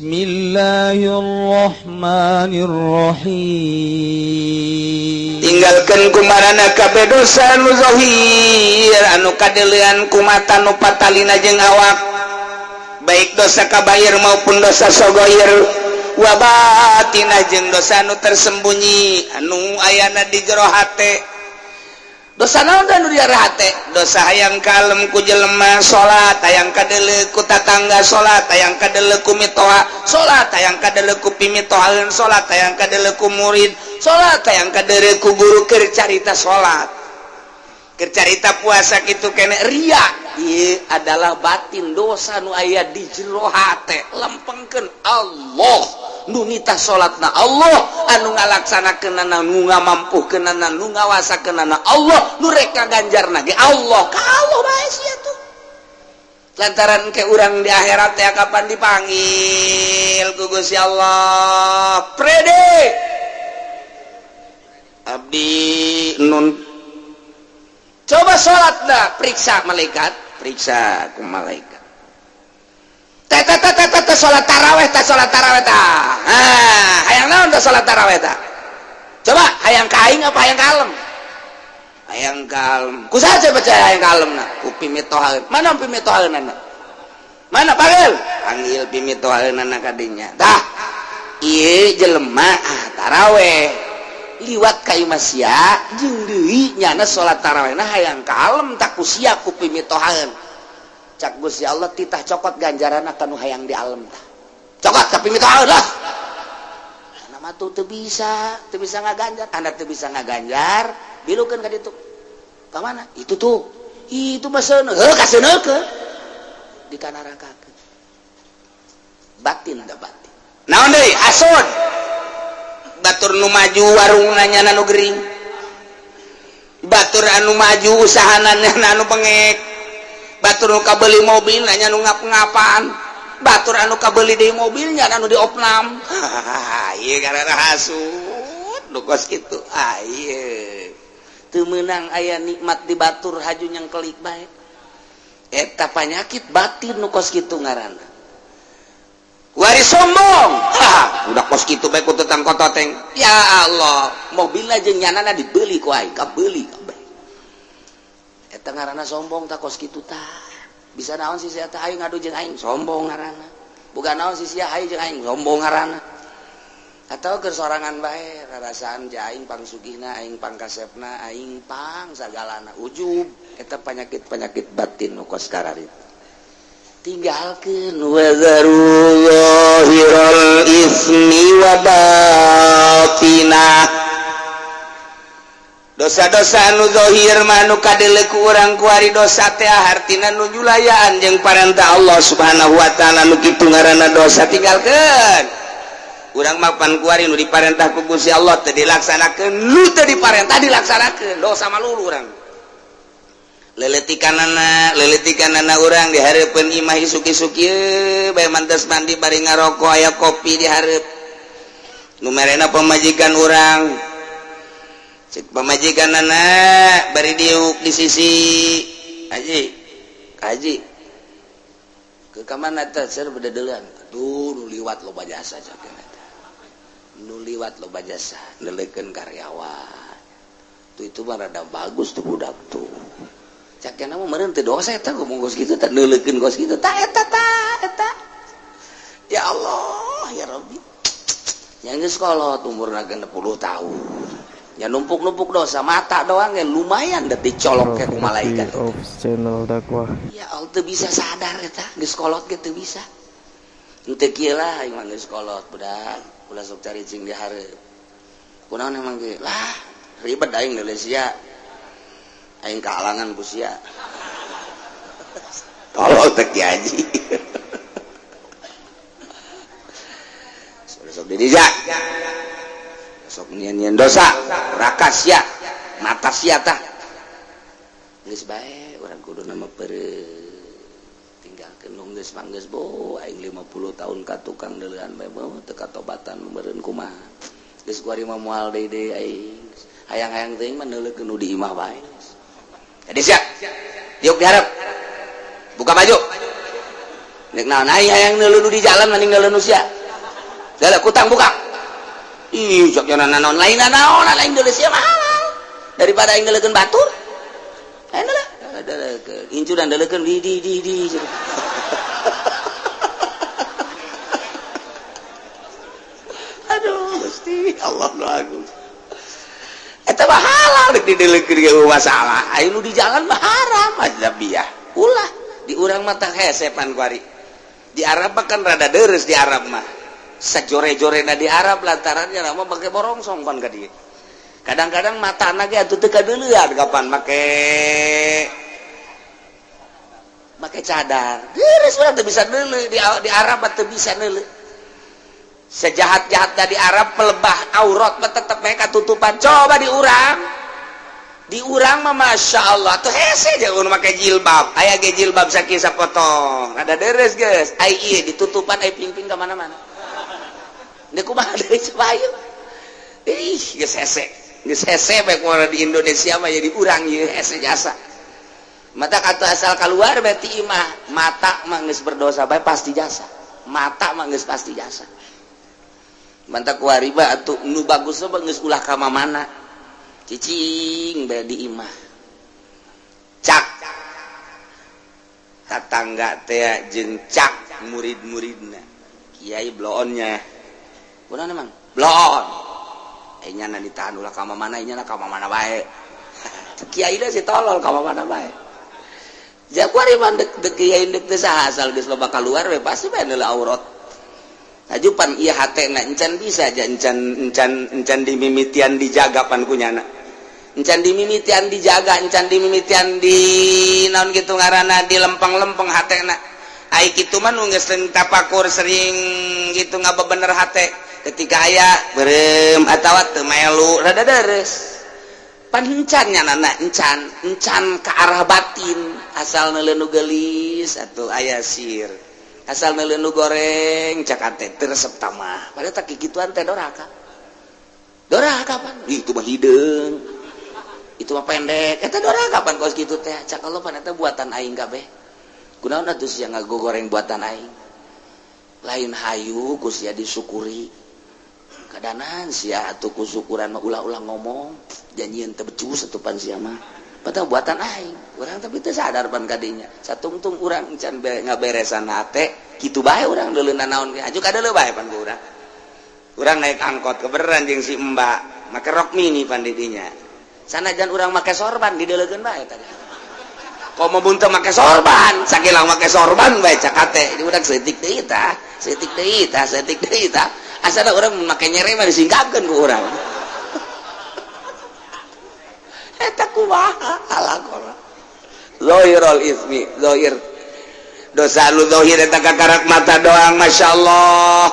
Bismillahirrahmanirrahim. Tinggalkan ku maraneh kabeh dosa nu zahir, anu kadeulean ku mata, nu patalina jeung awak, baik dosa kabair maupun dosa sogoir, wa batina jeung dosa anu tersembunyi, anu ayana di jero hate. Dosa naon nu di hate? Dosa hayang kalem ku jelema salat, hayang kadeuleu ku tatangga salat, hayang kadeuleu ku mitoha salat, hayang kadeuleu ku pimitohaeun salat, hayang kadeuleu ku murid salat, hayang kadeuleu ku guru keur carita salat, keur carita puasa, kitu kene ria. Ieu adalah batin, dosa nu aya di jero hate. Lempengkeun, Allah nu nitah salatna, Allah anu ngalaksanakeunana, nu ngamampuhkeunana, nu ngawasakeunana, Allah nu rek ngaganjarna ge Allah. Ka Allah bae sia tuh, lantaran ke urang di akhirat ya kapan dipanggil ku Gusti Allah, "Prede abdi nun coba salat dah." Periksa malaikat, periksa ku malaikat, teh salat taraweh teh, salat taraweh tah. Ah, hayang naon teh salat taraweh tah? Coba, hayang ka aing apa hayang kalem? Hayang kalem. Ku saha coba hayang kalem? Na ku pimitohaeun. Mana pimitohaeunana? Mana? Panggil, panggil pimitohaeunana kadinya. Tah, ieu jelema, ah, taraweh liwat ka imah sia jeung deui nyana salat tarawehna hayang kalem tak ku sia, ku pimitohaeun. Cak Gusti Allah, titah cokot ganjaran kanu hayang di alam tah, cokot tapi mitohaeun lah. Nama tuh teu bisa, teu bisa ngaganjar. Anda teu bisa ngaganjar, bilukeun ka ditu. Ka mana itu tuh? Itu mah seuneu, heuh, kaseuneukeun di kanarakakeun. Batin da batin. Naon deui? Hasud. Batur nu maju warung nanya nu gering, batur anu maju usahana anu pengek, batur nu kabeli mobil nanya nu ngap-ngapan, batur anu kabeli deui mobilnya anu diopnam. Ieu karena hasud nu kos kitu. Ah, ieu teu meunang aya nikmat di batur, haju nyengkelik bae. Eta panyakit batin nu kos kitu ngaranna. Wari sombong, ha, udah kos kitu bae ku tetang kototeng. Ya Allah, mobil aja nyanana dibeli ku aing, kabeli kabeh. Eta ngaranna sombong tak kos kitu tah. Bisa naon sih sia teh? Aing ngadu jeung aing, sombong ngaranna. Bukan naon sih sia, hayu jeung aing, sombong ngaranna. Atau keur sorangan bae rarasaan ja aing pangsugihna, aing pangkasepna, aing pang sagalana, ujub. Eta penyakit-penyakit batin nu kos kararitu. Tinggalkeun. Wadzaru zahiral ismi wa batinah. Dosa-dosa anu zahir mah anu kadeuleu ku urang kuari. Dosa teh hartina nu nyulayaan jeung parentah Allah Subhanahu wa taala, nu kitu ngaranna dosa. Tinggalkeun. Urang mah pan kuari nu diparentah ku Gusti Allah teu dilaksanakeun, nu teu diparentah dilaksanakeun, dosa malulu urang. Leletikanana, leletikanana urang di hareupeun imah isuk-isuk ieu bae, mantes mandi bari ngaroko, aya kopi di hareup nu merena pamajikan urang. Cek pamajikanana bari diuk di sisi, "Haji, haji, ke kamana teh?" "Ser bededeulan." "Aduh, nu liwat loba jasa," cek eta, "nu liwat loba jasa, neuleukeun karyawan tuh. Itu mah rada bagus tuh budak tuh," cak nama. Meureun teu dosa eta ngomong kos kitu teh, neuleukeun kos kitu tah. Eta tah, eta ya Allah ya Rabbi, yang geus kolot umurna 60 tahun ya numpuk-numpuk dosa. Mata doang ya lumayan dah dicolok ke ku malaikat. Of channel dakwah. Ya Allah, teu bisa sadar eta geus kolot ge teu bisa. Henteu kieu lah, aing mah geus kolot, budak ulah sok caricing di hareup. Kunaon emang ge lah ribet aing deuleu sia, aing kahalangan ku sia. Tolol teh Ki Haji. Sok didija, sok nyian-nyian dosa rakas sia, mata sia tah. Geus bae, urang kudu nama pere tinggalkeun nu geus mah geus. Bo aing 50 tahun ka tukang deuleuan bae, bo teu katobatan, meureun kumaha. Geus kuari mah moal deui deui aing. Hayang-hayang teuing mah neuleukeun nu di imah bae. Jadi siap, diuk diharap, buka baju. Nek naon ai hayang neuleuh di jalan mending neuleuh nu sia. Dalah kutang buka. Ih, cok naon lain naon lain deuleuh sia mah halal. Daripada aing neuleukeun batur. Aing deuleuh. Deuleukeun. Incu dan deuleukeun di. Aduh, Gusti Allah nu agung. Eta mah halal rek dideleukeun ge masalah. Aya nu di jalan mah haram ajnabiah. Ulah di urang mah tah hese pan kuari. Di Arab mah kan rada deres di Arab mah. Sajore-jorena di Arab lantarannya mah make borongsong pan ka dieu. Kadang-kadang matana ge atuh teu kadeuleuan kapan make make cadar. Deres urang teu bisa deuleu di Arab mah teu bisa deuleu. Sejahat-jahat dari Arab pelebah aurat mah tetep mereka tutupan. Coba di urang mah masya Allah tuh hese jeung make jilbab, aya ge jilbab sakieu sapotong rada deres geus, ai ieu ditutupan ai pingping ka mana-mana. Deuk kumaha deui coba ayo. Ih, geus hese. Geus hese bae kumaha di Indonesia mah jadi urang ieu hese jasa. Mata kata asal keluar berarti imah mata mah geus berdosa bae pasti jasa. Mata mah geus pasti jasa. Mantap kuariba atuh nu bagus mah geus ulah ka mana cicing bae di imah. Cak tatangga teh jeung cak murid-muridna. Kiai bloonnya. Kunaon emang? Bloon. Eh nyana ditahan ulah ka mana nyana ka mana bae. Kiai da si tolol ka mana bae. Ja kuari mah dek dek kiai dek teu saha asal geus loba kaluar we pasti bae neuleuh aurat. Ajupan ieu hatena encan bisa aja encan encan encan dimimitian dijaga pan kunyana. Encan dimimitian dijaga, encan dimimitian di naon kitu ngaranna di lempeng-lempeng hatena. Ai kitu mah nu geus sering tapakur sering gitu ngabebener hate. Ketika aya beureum atawa teu melu rada deres. Pan encan nyanana encan, encan ke arah batin asal neuleuh nu geulis atuh aya sir. Asal neuleuh nu goreng cak ate teu resep tamah. Padahal tak kikituan teh doraka. Doraka pan. Ih, itu mah hideung. Itu mah pendek. Eta doraka pan kos kitu teh. Cak Allah pan eta buatan aing kabeh. Kunaon atuh sia ngagogoreng buatan aing. Lain hayu ku sia disyukuri. Kadanan sia atuh ku syukuran mah ulah-ulah ngomong. Janjieun teu becus atuh pan sia mah. Padahal buatan aing, urang tapi teu sadar pan kadinya. Satungtung urang encan ngaberesan hate, kitu bae urang deuleu naon ge. Aju kadeuleu bae pan ku urang. Urang naik angkot kebeneran jeung si Mbak, make rok mini pan di dinya. Sanajan urang make sorban dideuleukeun bae tadi. Komo mun teu make sorban, sakilang make sorban bae cak hate. Di urang seutik deui tah, seutik deui tah, seutik deui tah. Asana urang make nyere mah disingkapkeun ku urang. Eta kumaha alakona. Zahirul ismi, zahir. Dosa lu zahir eta kakarak mata doang, masyaallah.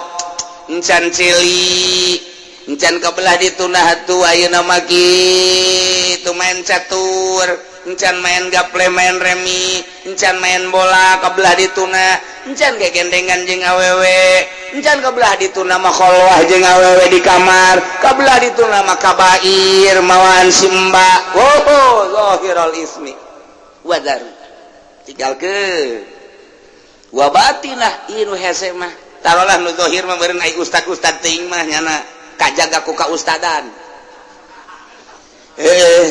Encan cili, encan kebelah ditunah atuh ayeuna mah kitu main catur, encan main gaple, main remi, encan main bola kebelah dituna, encan gegendengan jeung awewe, encan kebelah dituna mah kholwah jeung awewe di kamar, kebelah dituna mah kabair mawaan si mbak. Oh, zahirul ismi. Wadar. Tinggalkeun. Wa batinah ieu nu hese mah. Tarolah nu zahir mah meureun ai ustad-ustad teuing mah nyana kajaga ku kaustadan.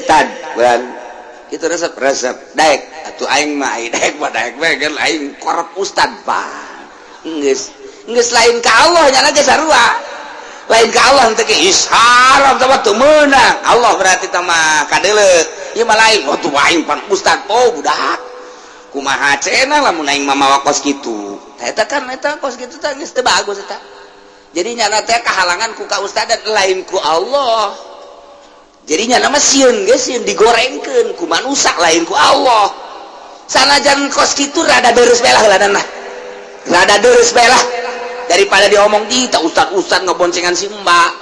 Tad, bulan itu resep resep daek atuh aing mah ai daek mah daek we kan aing korep ustad pan. Geus geus lain ka Allah nyana ge sarua. Lain ka Allah teh ge is haram teh mah teu meunang. Allah berarti teh mah kadeuleu. Ieu mah lain, oh tuh aing pan ustad. Oh budak. Kumaha cenah lamun aing mah mawa kos kitu. Tah eta kan eta kos kitu teh geus teu bagus eta. Jadi nyana teh kahalangan ku kaustadan lain ku Allah. Jadi nyana mah sieun ge sieun digorengkeun ku manusia lain ku Allah. Sanajan kos kitu rada deres bae lah heulanan mah. Rada deres bae lah daripada diomong di tah ustad-ustad ngeboncengan si mbak.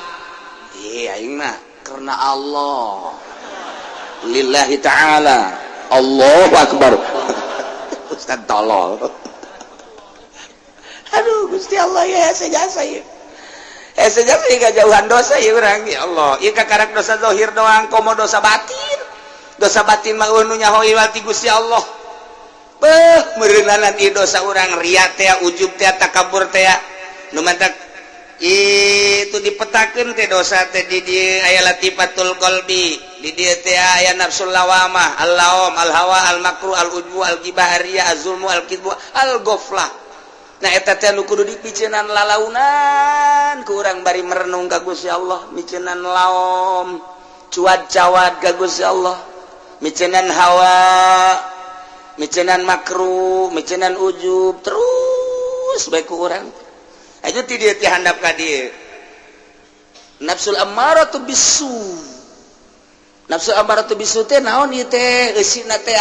Ih aing mah karena Allah. Lillahi ta'ala. Allahu akbar. Ustad tolol. Aduh Gusti Allah ya hese jasa ieu. Hese jasa ieu kajauhan dosa ieu urang ya Allah. Ieu kakarak dosa zahir doang komo dosa batin. Dosa batin mah nu nyaho ieu ti Gusti Allah. Beuh, meureunanan ieu dosa urang, ria teh, ujub teh, takabur teh. Nu mantak itu dipetakeun teh dosa teh, di dieu aya latifatul qalbi, di dieu teh aya nafsul lawamah, al-laum, al-hawa, al-makru, al-ujbu, al-ghibah, riya, az-zulmu, al-kidbu, al-ghaflah. Nah, eta teh nu kudu dipiceunan lalaunan ku urang bari merenung ka Gusti Allah, miceunan laom, cuad cawad ka Gusti Allah, miceunan hawa, miceunan makruh, miceunan ujub terus bae ku urang. Aja ti dieu, ti handap ka dieu, nafsul ammaratu bisu. Nafsu ammaratu bisu teh naon ieu teh eusina teh?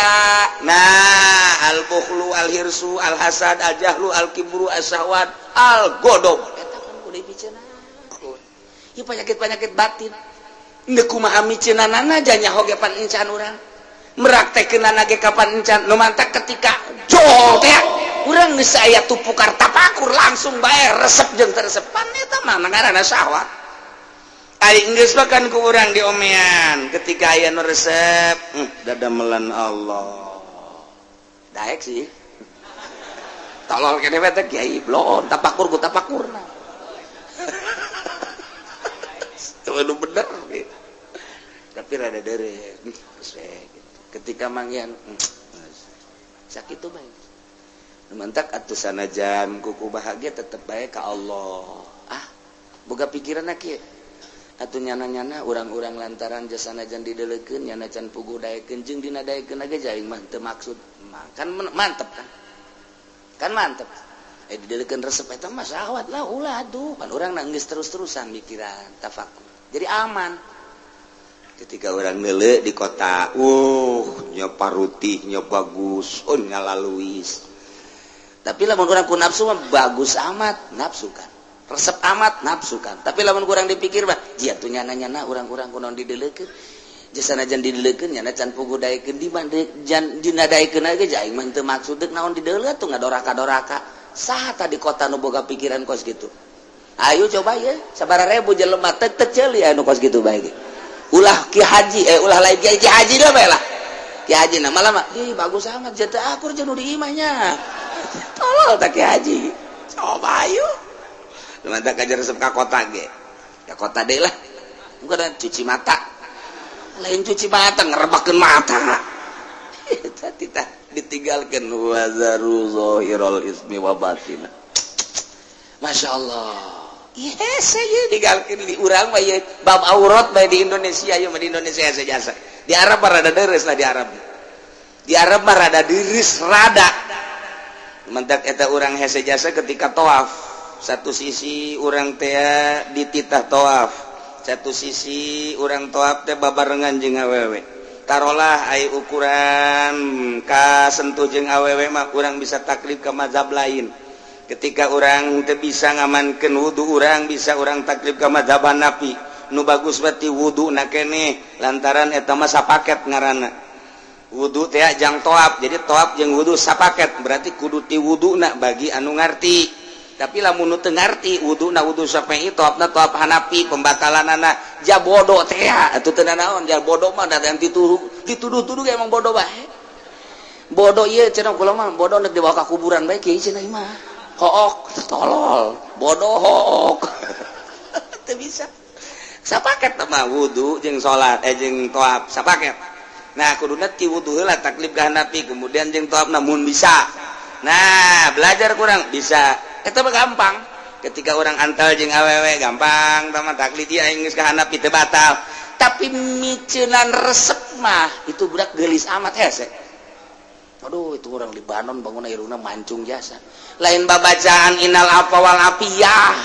Nah, al bukhlu, al hirsu, al hasad, al jahlu, al kibru, as syahwat, al godob. Eta kan kudu dipiceunan ieu penyakit-penyakit batin. Ndek kumaha miceunanana, nyaho ge pan encan, urang meraktekeunana ge kapan encan. Nu mantak ketika jol teh urang geus aya tupukar tapakur, langsung bae resep jeung teu resep, pan eta mah ngaranna syahwat. Ari geus mah kan ku urang diomean ketika aya nu resep, dadamelan Allah daek sih, tolol kene teh kiai blon tapakur ku tapakurna. Waduh, bener gitu. Tapi rada dere gitu. Ketika manggihan sakit tuh bae. Mantak atuh sanajan kuku bahagia tetep bae ka Allah. Ah, boga pikiran kieu atuh, nyana-nyana urang-urang lantaran jasa sanajan didelekeun, nyana can puguh daekeun jeung dina daekeun ge aing mah teu maksud. Kan mantep kan? Kan mantep. Eh, didelekeun resep, eta mah syahwat lah, ulah atuh. Pan urang nangis terus-terusan mikiran tafakur. Jadi aman. Ketika orang nele di kota, nya parutihnya bagus, oh, ngalaluis. Tapi lamun urang ku nafsu mah bagus amat, nafsu kan. Resep amat, nafsu kan. Tapi lamun kurang dipikir mah, jia tuh nyana-nyana urang-urang kunaon didelekeun. Jasa najan didelekeun, nyana can puguh daekeun, di jan dina daekeun ge aing mah teu maksud, deuk naon dideuleu tuh ngadoraka-doraka. Saha tah di kota nu boga pikiran kos gitu? Ayo coba ya, sabaraha ribu jelema teu teu ceuli anu kos gitu bae ge. Ulah ki haji, eh, ulah lain ki haji dah bae lah. Ki haji nah malah mah, ih, bagus amat jatuh akur jeung nu di imahnya. Tolol tak ki haji. Coba ayo. Mantap kajar resep ka kota ge. Ka kota deui lah. Bukan cuci mata. Lain cuci mata, ngerebakeun mata. Eta titah ditinggalkeun wazaru zahirul ismi wa batina. Masya Allah. Yes, saya digalkeun di urang mah ieu bab aurat bae di Indonesia ieu mah, di Indonesia jasa. Di Arab mah rada deres lah, di Arab. Di Arab mah rada deres, rada. Mentak eta urang hese jasa ketika toaf. Satu sisi urang teh dititah toaf. Satu sisi urang toaf teh babarengan jeung awewe. Tarolah ai ukuran kasentuh jeung awewe mah urang bisa taklid ke mazhab lain. Ketika orang teu bisa ngamankeun wudu, urang bisa urang taklid ke mazhab Hanafi. Nu bagus berarti wudu na keneh, lantaran eta mah sapaket ngaranna. Wudu teh jang toaf, jadi toaf jeung wudu sapaket, berarti kudu ti wuduna bagi anu ngarti. Tapi lamun nu teu ngarti, wuduna wudu Syafi'i, toafna toaf Hanafi, pembatalanana ja bodoh teh atuh teu naon, ja bodoh mah da dituduh dituduh-tuduh emang bodoh bae. Bodoh ieu cenah kula mah, bodoh nek dibawa ka kuburan bae kieu cenah mah. Hook, tolol, bodoh hook. Teu bisa. Sapaket mah wudu jeung salat, eh, jeung toaf sapaket. Nah, kuduna ti wudu heula taklid ka Hanafi, kemudian jeung toaf namun bisa. Nah, belajar kurang bisa. Eta mah gampang. Ketika orang antal jeung awewe gampang, tama taklid ieu aing geus ka Hanafi teu batal. Tapi miceunan resep mah itu budak geulis amat, hese. Aduh, itu orang Libanon bangun irungna mancung jasa. Lain babacaan innal afwa wal afiyah.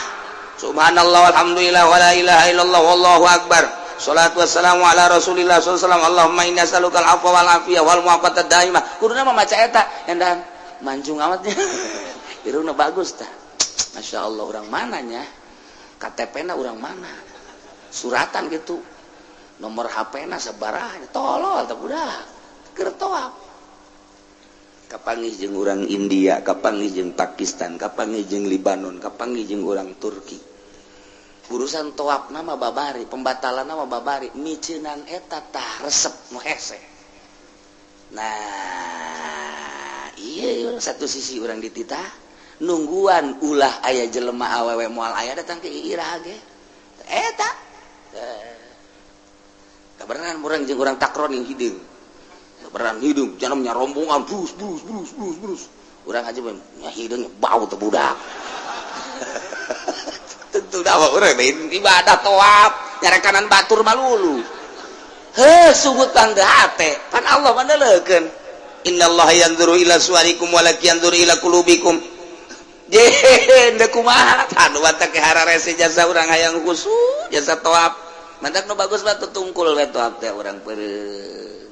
Subhanallah, alhamdulillah, wala ilaha illallah, wallahu akbar. Salatu wassalamu ala Rasulillah sallallahu alaihi wasallam. Allahumma inni as'aluka al-afwa wal afiyah wal mu'afata daimah. Kuduna mah maca eta, endan mancung amatnya. Irungna bagus tah. Masya Allah, orang mananya? KTP na orang mana? Suratan gitu. Nomor HP na sabaraha? Tolol tah budak. Keur toaf. Kapanggih jeung urang India, kapanggih jeung Pakistan, kapanggih jeung Libanon, kapanggih jeung urang Turki. Urusan toaf nama babari, pembatalan nama babari, miceunan eta tah resep nu hese. Nah, Deui, satu sisi urang dititah nungguan ulah aya jelema awewe, moal aya datang ke ira ge eta. Kabeneran urang jeung urang takron yang hideung, kabeneran hideung jangan rombongan brus brus brus brus brus. Urang aja nya hideung, bau teh budak. Tentu dah urang ibadah tawaf nyarekanan batur malulu. Heh, sugut tanda hate pan Allah mandeleukeun, innallaha yanzuru ila suwarikum walakin yanzuru ila qulubikum. Je deuk kumaha anu batak hararese jasa urang hayang khusyuk jasa tawaf. Mantak nu bagus mah tungkul we tawaf teh, urang peureum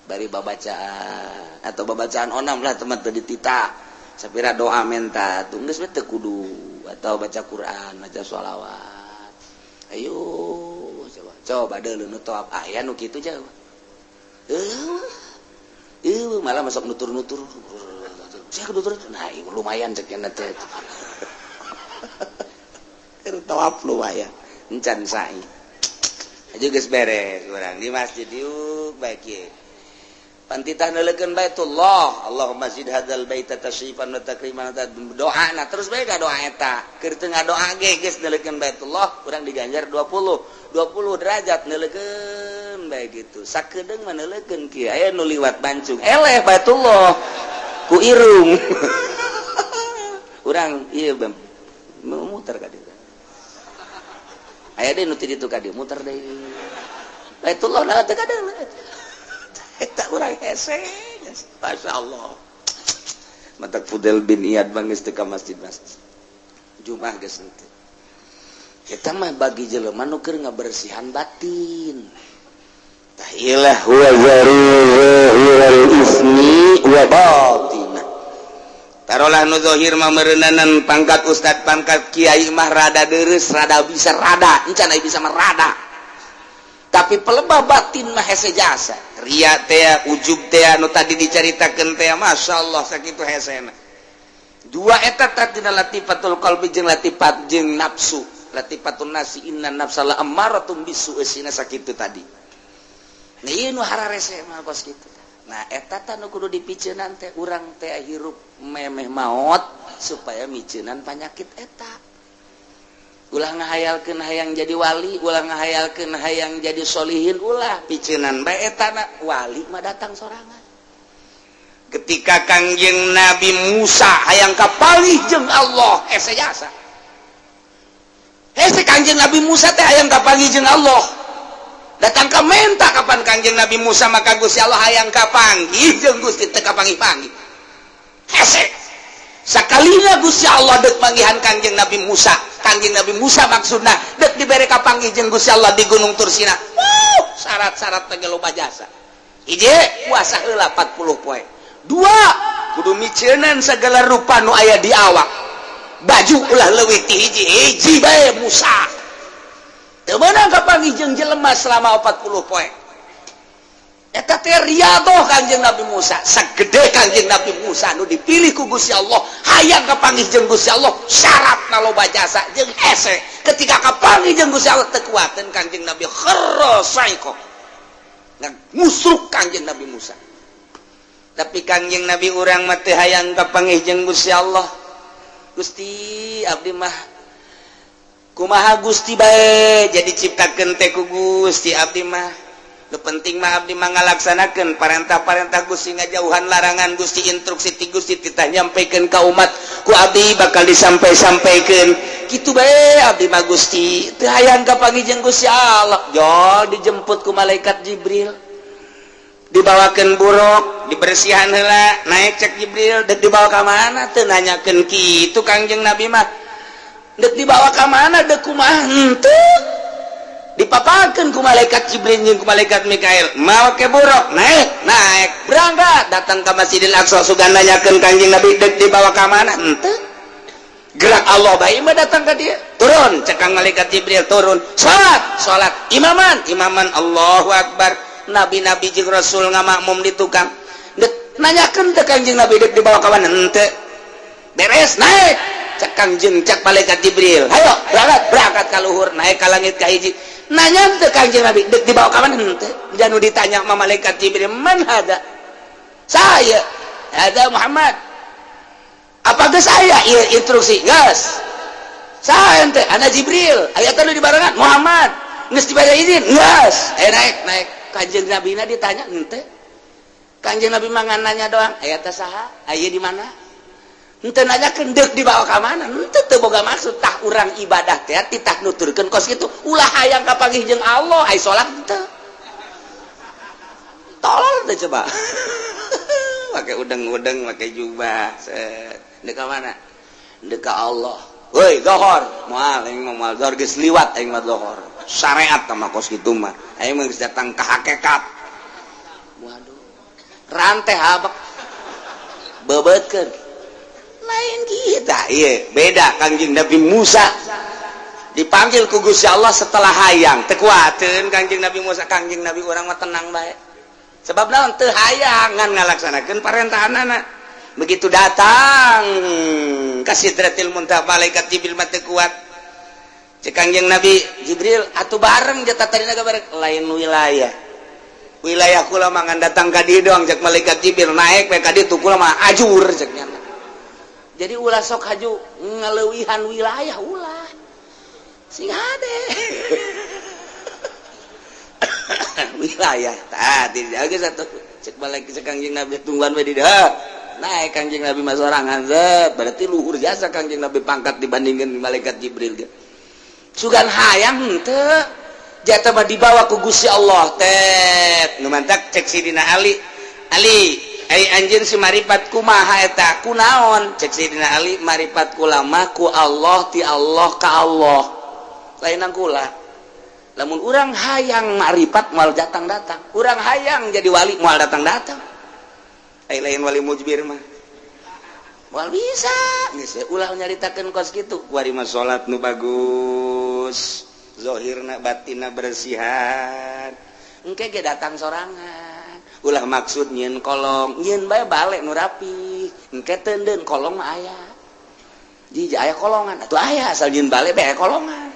bari babacaan atau babacaan onam lah teman teu ditita sapira doa menta tuh geus we teu kudu, atau baca Quran, baca sholawat. Ayo coba coba deuleu nu tawaf aya nu kitu jauh. Eh, malah masuk nutur-nutur saya nutur. Nah, lumayan cek teh tawaf lumayan encan sa'i aja geus beres. Urang di masjid yuk baik ye pantitah neuleukeun Baitullah, Allahumma zid hadzal baita tasyrifan wa takriman, doa. Nah, terus bae doa eta keur teu ngadoa ge geus neuleukeun Baitullah, urang diganjar 20 20 derajat neuleukeun bae gitu. Sakedeung mah neuleukeun kieu, aya nu liwat bancung eleh Baitullah ku irung urang. Ieu muter ka dieu, aya deui nu ti ditu ka dieu, muter deui Baitullah. Nah, teu kadang eta urang hese. Masya Allah, matak Fudel bin Iyad bangis teu ka masjid-masjid Jumat geus henteu. Eta mah bagi jelema nu keur ngabersihan batin. Tah ilah wa zaru ismi wa batinah. Tarolah nu zahir mah meureunanan pangkat ustad, pangkat kiai mah rada deres, rada bisa, rada encan aya bisa mah rada, tapi pelebah batin mah hese jasa ria teh, ujub teh nu tadi dicaritakeun teh. Masya Allah, sakitu hesena dua eta tadina latifatul qalbi jeung latifat jeung nafsu, latifatun nafsi, inna nafsa la ammaratum bisu eusina sakitu tadi. Nah, ieu nu hararese mah kos kitu. Nah, eta tah nu kudu dipiceunan teh urang teh hirup memeh maot supaya miceunan panyakit eta. Ulah ngahayalkeun hayang jadi wali, ulah ngahayalkeun hayang jadi solihin, ulah, piceunan bae eta na. Wali mah datang sorangan. Ketika Kangjeng Nabi Musa hayang kapanggih jeung Allah, hese jasa hese. Kangjeng Nabi Musa teh hayang kapanggih jeung Allah, datang ke menta kapan Kangjeng Nabi Musa, maka Gusti Allah hayang kapanggih jeung Gusti teu kapanggih-panggih, hese. Sakalina Gusti Allah dek manggihan Kangjeng Nabi Musa, Kangjeng Nabi Musa maksudna dek dibere kapanggih jeung Gusti Allah di Gunung Tursina. Syarat-syarat teh loba jasa. Hiji, puasa heula 40 poe. Dua, kudu miceunan segala rupa nu aya di awak, baju ulah leuwih ti hiji. Hiji bae Musa teu meunang kapanggih jeung jelema selama 40 poe. Eta teh riyadhah Kangjeng Nabi Musa. Sagede Kangjeng Nabi Musa nu dipilih ku Gusti Allah hayang kapanggih jeung Gusti Allah, syaratna loba jasa jeung hese. Ketika kapanggih jeung Gusti Allah teu kuateun Kangjeng Nabi, kharra saiqo, ngusruk Kangjeng Nabi Musa. Tapi Kangjeng Nabi urang mah teu hayang kapanggih jeung Gusti Allah. Gusti, abdi mah kumaha Gusti bae, jadi ciptakeun teh ku Gusti. Abdi mah nu penting mah abdi mah ngalaksanakeun parentah-parentah Gusti, ngajauhan larangan Gusti, instruksi ti Gusti titah nyampaikan ka umat, ku abdi bakal disampai-sampaikan. Kitu bae abdi mah Gusti, teu hayang kapanggih jeung Gusti Allah. Jo dijemput ku malaikat Jibril, dibawakan buruk, dibersihan heula, naik. Cek Jibril, dek dibawa ka mana? Teu nanyakeun kitu Kangjeng Nabi mah. Dek dibawa ka mana, dek kumaha, henteu. Dipapakeun ku malaikat Jibril jeung ku malaikat Mikail, make buruk, naik, naik, berangkat, datang ke Masjidil Aqsa. Sugan nanyakeun Kangjeng Nabi dek dibawa ka mana, henteu. Gerak Allah bae mah datang ka dia. Turun, cek kang malaikat Jibril, turun, salat, salat, imaman, imaman, Allahu Akbar. Nabi-nabi jeung Rasul ngamakmum di tukang. Dek nanyakeun teh Kangjeng Nabi dek dibawa ka mana, henteu. Beres, naik. Cek Kangjeng, cek malaikat Jibril, hayo berangkat. Berangkat ka luhur, naik ka langit ka hiji. Nanya teh Kangjeng Nabi dek dibawa ka mana, henteu. Janu ditanya sama malaikat Jibril, man hada? Saya. Ada Muhammad, apa geus aya ieu instruksi? Geus. Saha ente? Ana Jibril. Aya teh di barengan Muhammad. Geus dibaca izin? Geus. Aya naik, naik. Kanjeng Nabi na ditanya ente. Kanjeng Nabi mah ngan nanya doang, aya teh saha? Aya di mana? Henteu nanyakeun deuk dibawa ka mana? Henteu, teu boga maksud. Tah, urang ibadah teh titah nuturkeun kos kitu. Ulah hayang kapanggih jeung Allah, ai salat henteu. Tolol teh coba. Pakai udeng-udeng, pakai jubah. Set. Deuk ka mana? Deuk ka Allah. Woi, zohor. Moal aing mah, moal zohor, geus liwat aing mah zohor. Syariat mah kos kitu mah. Aing mah geus datang ka hakikat. Waduh. Rantai habek. Bebeutkeun. Lain kita, iya, beda. Kangjeng Nabi Musa dipanggil ku Gusti Allah setelah hayang, teu kuateun Kangjeng Nabi Musa. Kangjeng Nabi urang mah tenang bae. Sebab naon? Teu hayang, ngan ngalaksanakeun parentahanana. Begitu datang ka Sidratil Muntaha, malaikat Jibril mah teu kuat. Cek Kangjeng Nabi Jibril, atuh bareng jatah tadina bareng, lain wilayah. Wilayah kula mah ngan datang ka dieu doang, cek malaikat Jibril, naek we ka ditu kula mah ajur, cek nya. Jadi ulah sok haju ngaleuwihan wilayah, ulah sing hade wilayah. Tah, dijaga satu, cek balik cek Kangjeng Nabi, tungguan we di dieu. Naik Kangjeng Nabi mah sorangan, zet. Berarti luhur jasa Kangjeng Nabi pangkat dibandingkan malaikat Jibril ge. Sugan hayang henteu, jatah mah dibawa ku Gusti Allah tet. Nu mantak cek Sidina Ali, Ali, ai anjeun si maripat kumaha eta, kunaon? Cek Sidina Ali, maripat kula mah ku Allah, ti Allah ka Allah, lainan kula. Lamun urang hayang maripat moal datang-datang, urang hayang jadi wali moal datang-datang. Ai lain wali mujbir mah moal bisa. Geus ulah nyaritakeun kos kitu. Kuari mah salat nu bagus, zahirna batinna bersihan, engke ge datang sorangan. Ulah maksud nyieun kolong, nyieun bae balik nu rapi, engke teundeun kolong mah aya. Jiji aya kolongan atuh aya, asal nyieun balik bae kolongan.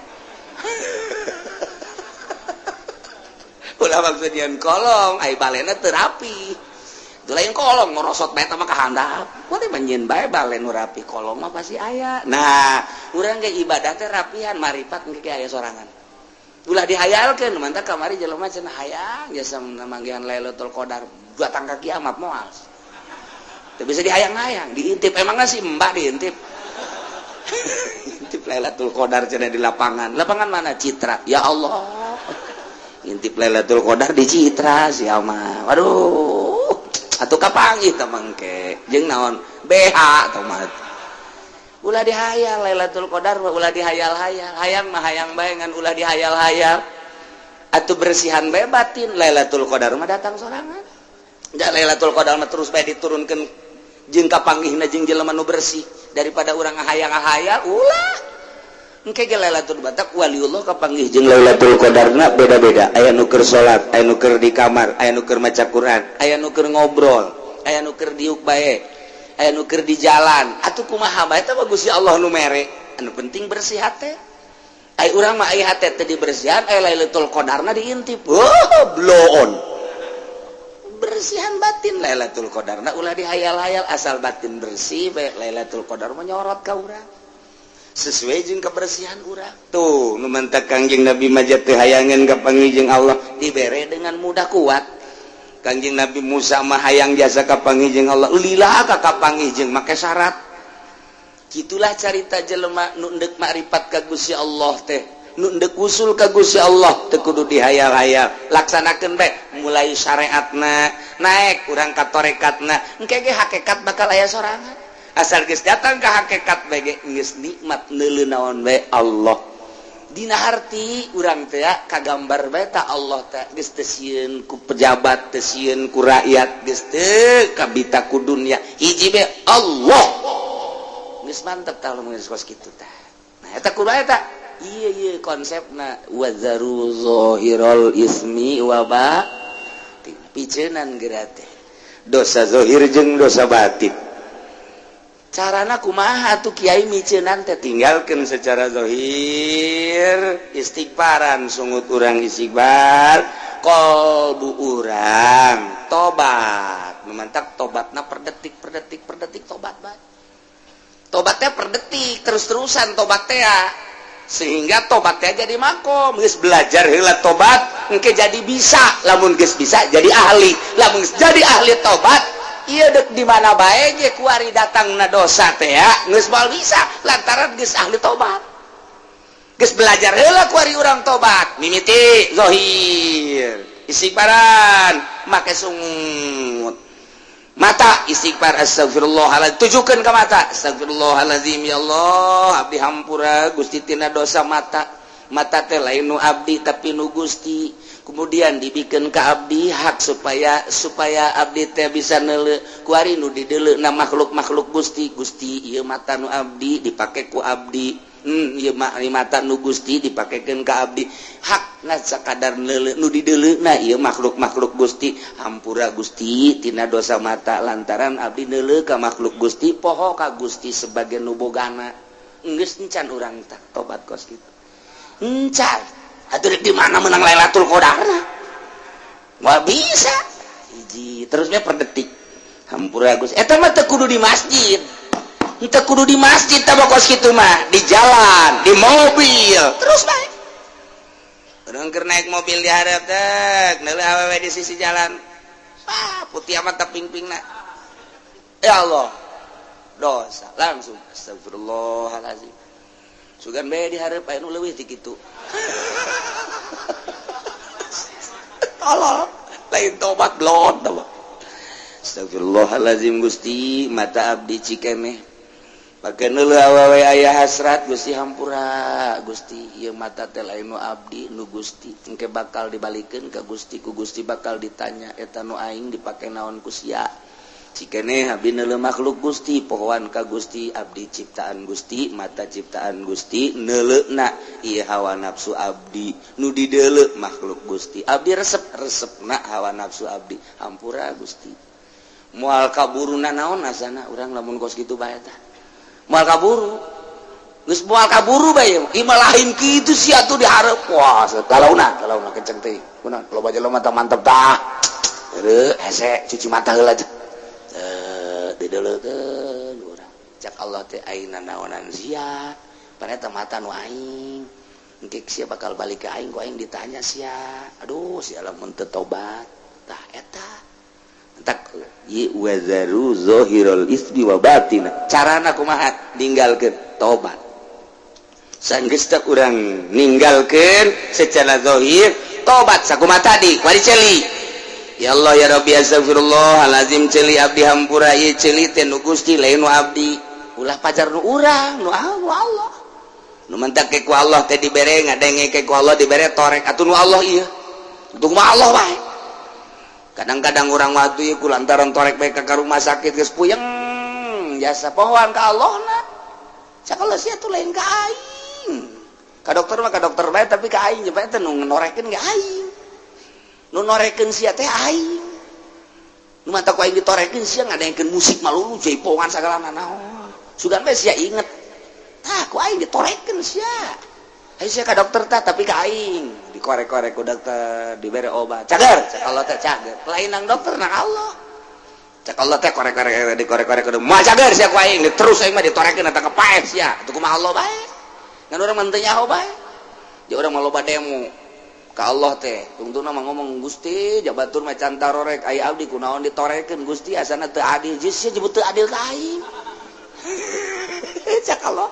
Ulah maksud nyieun kolong, ai balena teu rapi. Itu lain kolong ngorosot bae mah ka handap. Kuari mah nyieun bae bale nu rapi, kolong mah pasti aya. Nah, urang ge ibadah teh rapihan, maripat engke aya sorangan. Ulah dihayalkeun. Mantap kamari jelema cenah hayang jasa manggihan Lailatul Qadar datang ka kiamat, moal. Teu bisa dihayang-hayang, diintip. Emangnya si Mbak diintip? Intip Lailatul Qadar cenah di lapangan. Lapangan mana? Citra. Ya Allah. Intip Lailatul Qadar di Citra sia mah. Waduh. Atuh kapanggih tah mangke. Jeung naon? BH atau mah. Ulah dihayal Lailatul Qadar mah, ulah dihayal-hayal. Hayang mah hayang bae, ngan ulah dihayal-hayal. Atuh bersihan bae batin, Lailatul Qadar mah datang sorangan. Ja Lailatul Qadar mah terus bae diturunkeun jeung kapanggihna jeung jelema nu bersih daripada urang ngahayang-ngahayal, ulah. Engke ge Lailatul Batak waliullah kapanggih jeung Lailatul Qadarna beda-beda. Aya nu keur salat, aya nu keur di kamar, aya nu keur maca Quran, aya nu keur ngobrol, aya nu keur diuk bae, aya nu keur di jalan. Atuh kumaha bae eta mah Gusti Allah nu mere. Anu penting bersih hate. Ai urang mah ai hate teh dibersihan, ai Lailatul Qadarna diintip. Oh, blow on. Bersihan batin, Lailatul Qadarna ulah dihayal-hayal, asal batin bersih bae Lailatul Qadar mah nyorot ka urang. Sesuai jeung kebersihan urang. Tuh, nu mantak Kangjeng Nabi mah teu hayangeun kapanggih jeung Allah dibere dengan mudah, kuat. Kangjeng Nabi Musa mah hayang jasa kapanggih jeung Allah, lila ka kapanggih jeung make syarat. Gitulah carita jelema nu endek makrifat ka Gusti Allah teh, nu endek usul ka Gusti Allah teu kudu dihayal-hayal, laksanakeun bae mulai syariatna, naek urang ka torekatna, engke ge hakikat bakal aya sorangan. Asal geus datang ka hakikat bae ge geus nikmat, neuleu naon bae Allah. Dina harti urang teh kagambar bae ta Allah teh, geus teu sieun ku pejabat, teu sieun ku rakyat, geus teu kabita ku dunya, hiji bae Allah. Geus mantep tah lamun geus kos kitu tah. Nah, eta kudu eta ieu ieu konsepna wazaru zahirul ismi wa batin, piceunan geura teh dosa zahir jeung dosa batin. Carana kumaha tuh, Kiai, miceunan teh? Tinggalkan secara zahir, istighfaran, sungut urang istighfar, kolbu urang tobat. Tobat, nu mantak tobatna per detik per detik per detik tobat bae. Tobatnya per detik terus-terusan tobat teh, sehingga tobatnya jadi makom. Geus belajar heula tobat, engke jadi bisa. Lamun geus bisa jadi ahli, lamun geus jadi ahli tobat, ieu dek di mana bae ge kuari datangna dosa teh ya geus moal bisa, lantaran geus ahli tobat. Geus belajar heula kuari urang tobat, mimiti zahir istighfaran make sungut mata, istighfar astagfirullahaladzim, tujukan ke mata, astagfirullahaladzim, ya Allah, abdi hampura Gusti tina dosa mata. Mata teh lain nu abdi tapi nu Gusti, kemudian dibikin ke abdi hak supaya supaya abdi teh bisa neuleu. Kuari nu dideuleu na makhluk-makhluk Gusti. Gusti, ieu mata nu abdi dipake ku abdi. Ieu mata nu Gusti dipakekeun ka abdi, hak ngan sakadar neuleu, nu dideuleu na ieu makhluk-makhluk Gusti. Hampura Gusti tina dosa mata, lantaran abdi neuleu ka makhluk Gusti, poho ka Gusti sebagai nu bogana. Geus encan urang tak tobat kos kitu, encan atuh di mana menang Lailatul Qadarna? Moal bisa. Hiji terusnya per detik hampura Gusti, eta mah teu kudu di masjid, teu kudu di masjid tah kos kitu mah, di jalan, di mobil terus bae. Urang keur naik mobil di hareup teh neuleuh awewe di sisi jalan, ah, putih amat ping-pingna, ya Allah, dosa langsung astagfirullahalazim. Sugan bae di hareup aya nu leuwih ti kitu. Tolol, lain tobat, blon tobat. Astagfirullahalazim, Gusti, mata abdi cikeneh pake neuleuh awewe aya hasrat. Gusti, hampura Gusti, ieu mata teh lain nu abdi, nu Gusti, engke bakal dibalikeun ka Gusti, ku Gusti bakal ditanya eta nu aing dipake naon ku sia. Cikeneh abdi neuleuh makhluk Gusti, pohoan ka Gusti, abdi ciptaan Gusti, mata ciptaan Gusti, neuleuhna ieu hawa nafsu abdi, nu dideuleu makhluk Gusti, abdi resep resepna hawa nafsu abdi, hampura Gusti. Moal kaburuna naon asana urang lamun kos kitu bae tah, moal kaburu, geus moal kaburu bae. Ieu mah lain kitu sia tuh di hareup. Wah, galauna galauna kenceng teh kunaon, loba jelema mata mantep tah. Heueuh, hese cuci mata heula dideuleukeun urang. Cak Allah teh, aina naonan sia? Pan eta mata nu aing, engke sia bakal balik ke aing, ku aing ditanya sia. Aduh, sia lamun teu tobat tah eta entak ye. Wazaru zahirul ismi wa batina, carana kumaha ninggalkeun tobat? Sanggeus teh urang ninggalkeun secara zahir, tobat sakumaha tadi wari ceuli, ya Allah, ya Rabbi, astagfirullahalazim, ceuli abdi hampura, ieu ceuli teh nu Gusti, lain nu abdi, ulah pajar nu urang, nu Allah. Nu mentak ke ku Allah teh dibere ngadenge, ke ku Allah dibere torek atuh nu Allah ieu, untung mah Allah bae. Kadang-kadang urang waktu ieu ku lantaran torek bae ka rumah sakit geus puyeng jasa, pohoan ka Allah na. Cak Allah, sia tuh lain ka aing, ka dokter mah ka dokter bae, tapi ka aing bae teh nu norekeun ge aing, nu norekeun sia teh aing, nu mata ku aing ditorekeun. Sia ngadengkeun musik malulu, jaipongan sagala naon, sugan bae sia inget tah ku aing ditorekeun sia. Ayo sia ka dokter tah, tapi ka aing dikorek-korek ku dokter, dibere obat, cager. Cak Allah teh cager, lain nang dokter, nang Allah. Cak Allah teh korek-korek, dikorek-korek kudu moal cager sia ku aing, terus aing mah ditorekeun eta kepaeh sia. Atuh kumaha Allah bae, ngan urang mah teu nyaho bae. Jadi urang mah loba demo ka Allah teh, tungtungna mah ngomong, "Gusti, jabatur mah can tarorek, aya abdi kunaon ditorekeun Gusti? Asana teu adil." Geus sia jebut teu adil ka aing. Cak Allah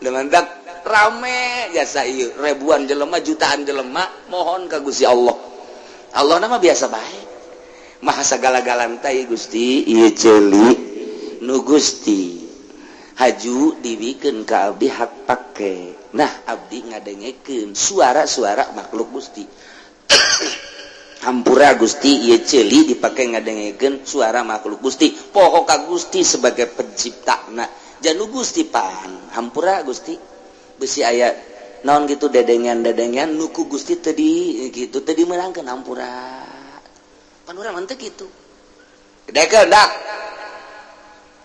dengan dak rame jasa ieu, ribuan jelema, jutaan jelema mohon ka Gusti Allah. Allah nama biasa bae, maha sagala-galana teh. Gusti, ieu ceuli nu Gusti, haju dibikeun ka abdi hak pake. Nah, abdi ngadengekeun suara-suara makhluk Gusti, hampura Gusti, ieu ceuli dipake ngadengekeun suara makhluk Gusti, poho ka Gusti sebagai pencipta. Janu Gusti pan hampura Gusti, besi aya naon gitu dedengan-dedengan nuku Gusti tadi gitu tadi meunangkeun, hampura. Pan urang mah teu kitu. Dekeun dak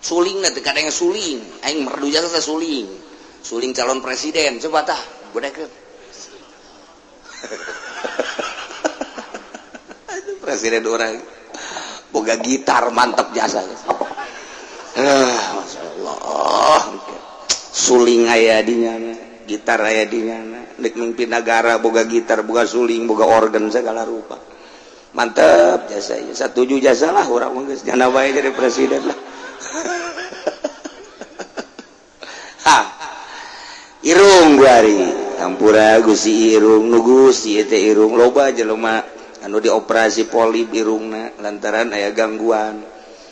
suling na teh, kadang suling aing merdu jasa teh, suling suling calon presiden, coba tah godekeun. Aduh, presiden orang. Boga gitar mantap jasa. Ah, Masya Allah, suling aya di nyana, gitar aya di nyana. Dek mimpin negara boga gitar, boga suling, boga organ segala rupa, mantep jasa ya. Satuju jasa lah urang mah, geus nyana bae jadi presiden lah. Ha, irung guari, hampura Gusti, irung nu Gusti teh irung. Loba jelema anu dioperasi polip irungna lantaran aya gangguan.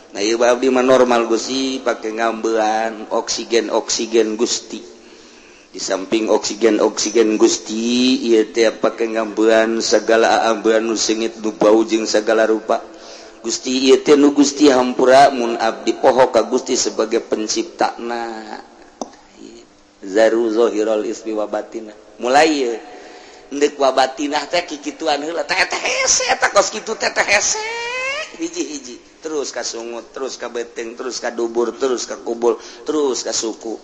Nah, ieu abdi mah normal Gusti, pake ngambean oksigen oksigen Gusti. Di samping oksigen oksigen Gusti, ieu teh pake ngambean segala ambean nu seungit, nu bau, jeung segala rupa Gusti. Ieu teh nu Gusti, hampura mun abdi poho ka Gusti sebagai penciptana. Zaru zahirul ismi wa batinah, mulai ieu ndek wa batinah teh kikituan heula teh, teh hese eta kos kitu teh, teh hese hiji-hiji terus ka sungut, terus ka beteng, terus ka dubur, terus ka kubul, terus ka suku.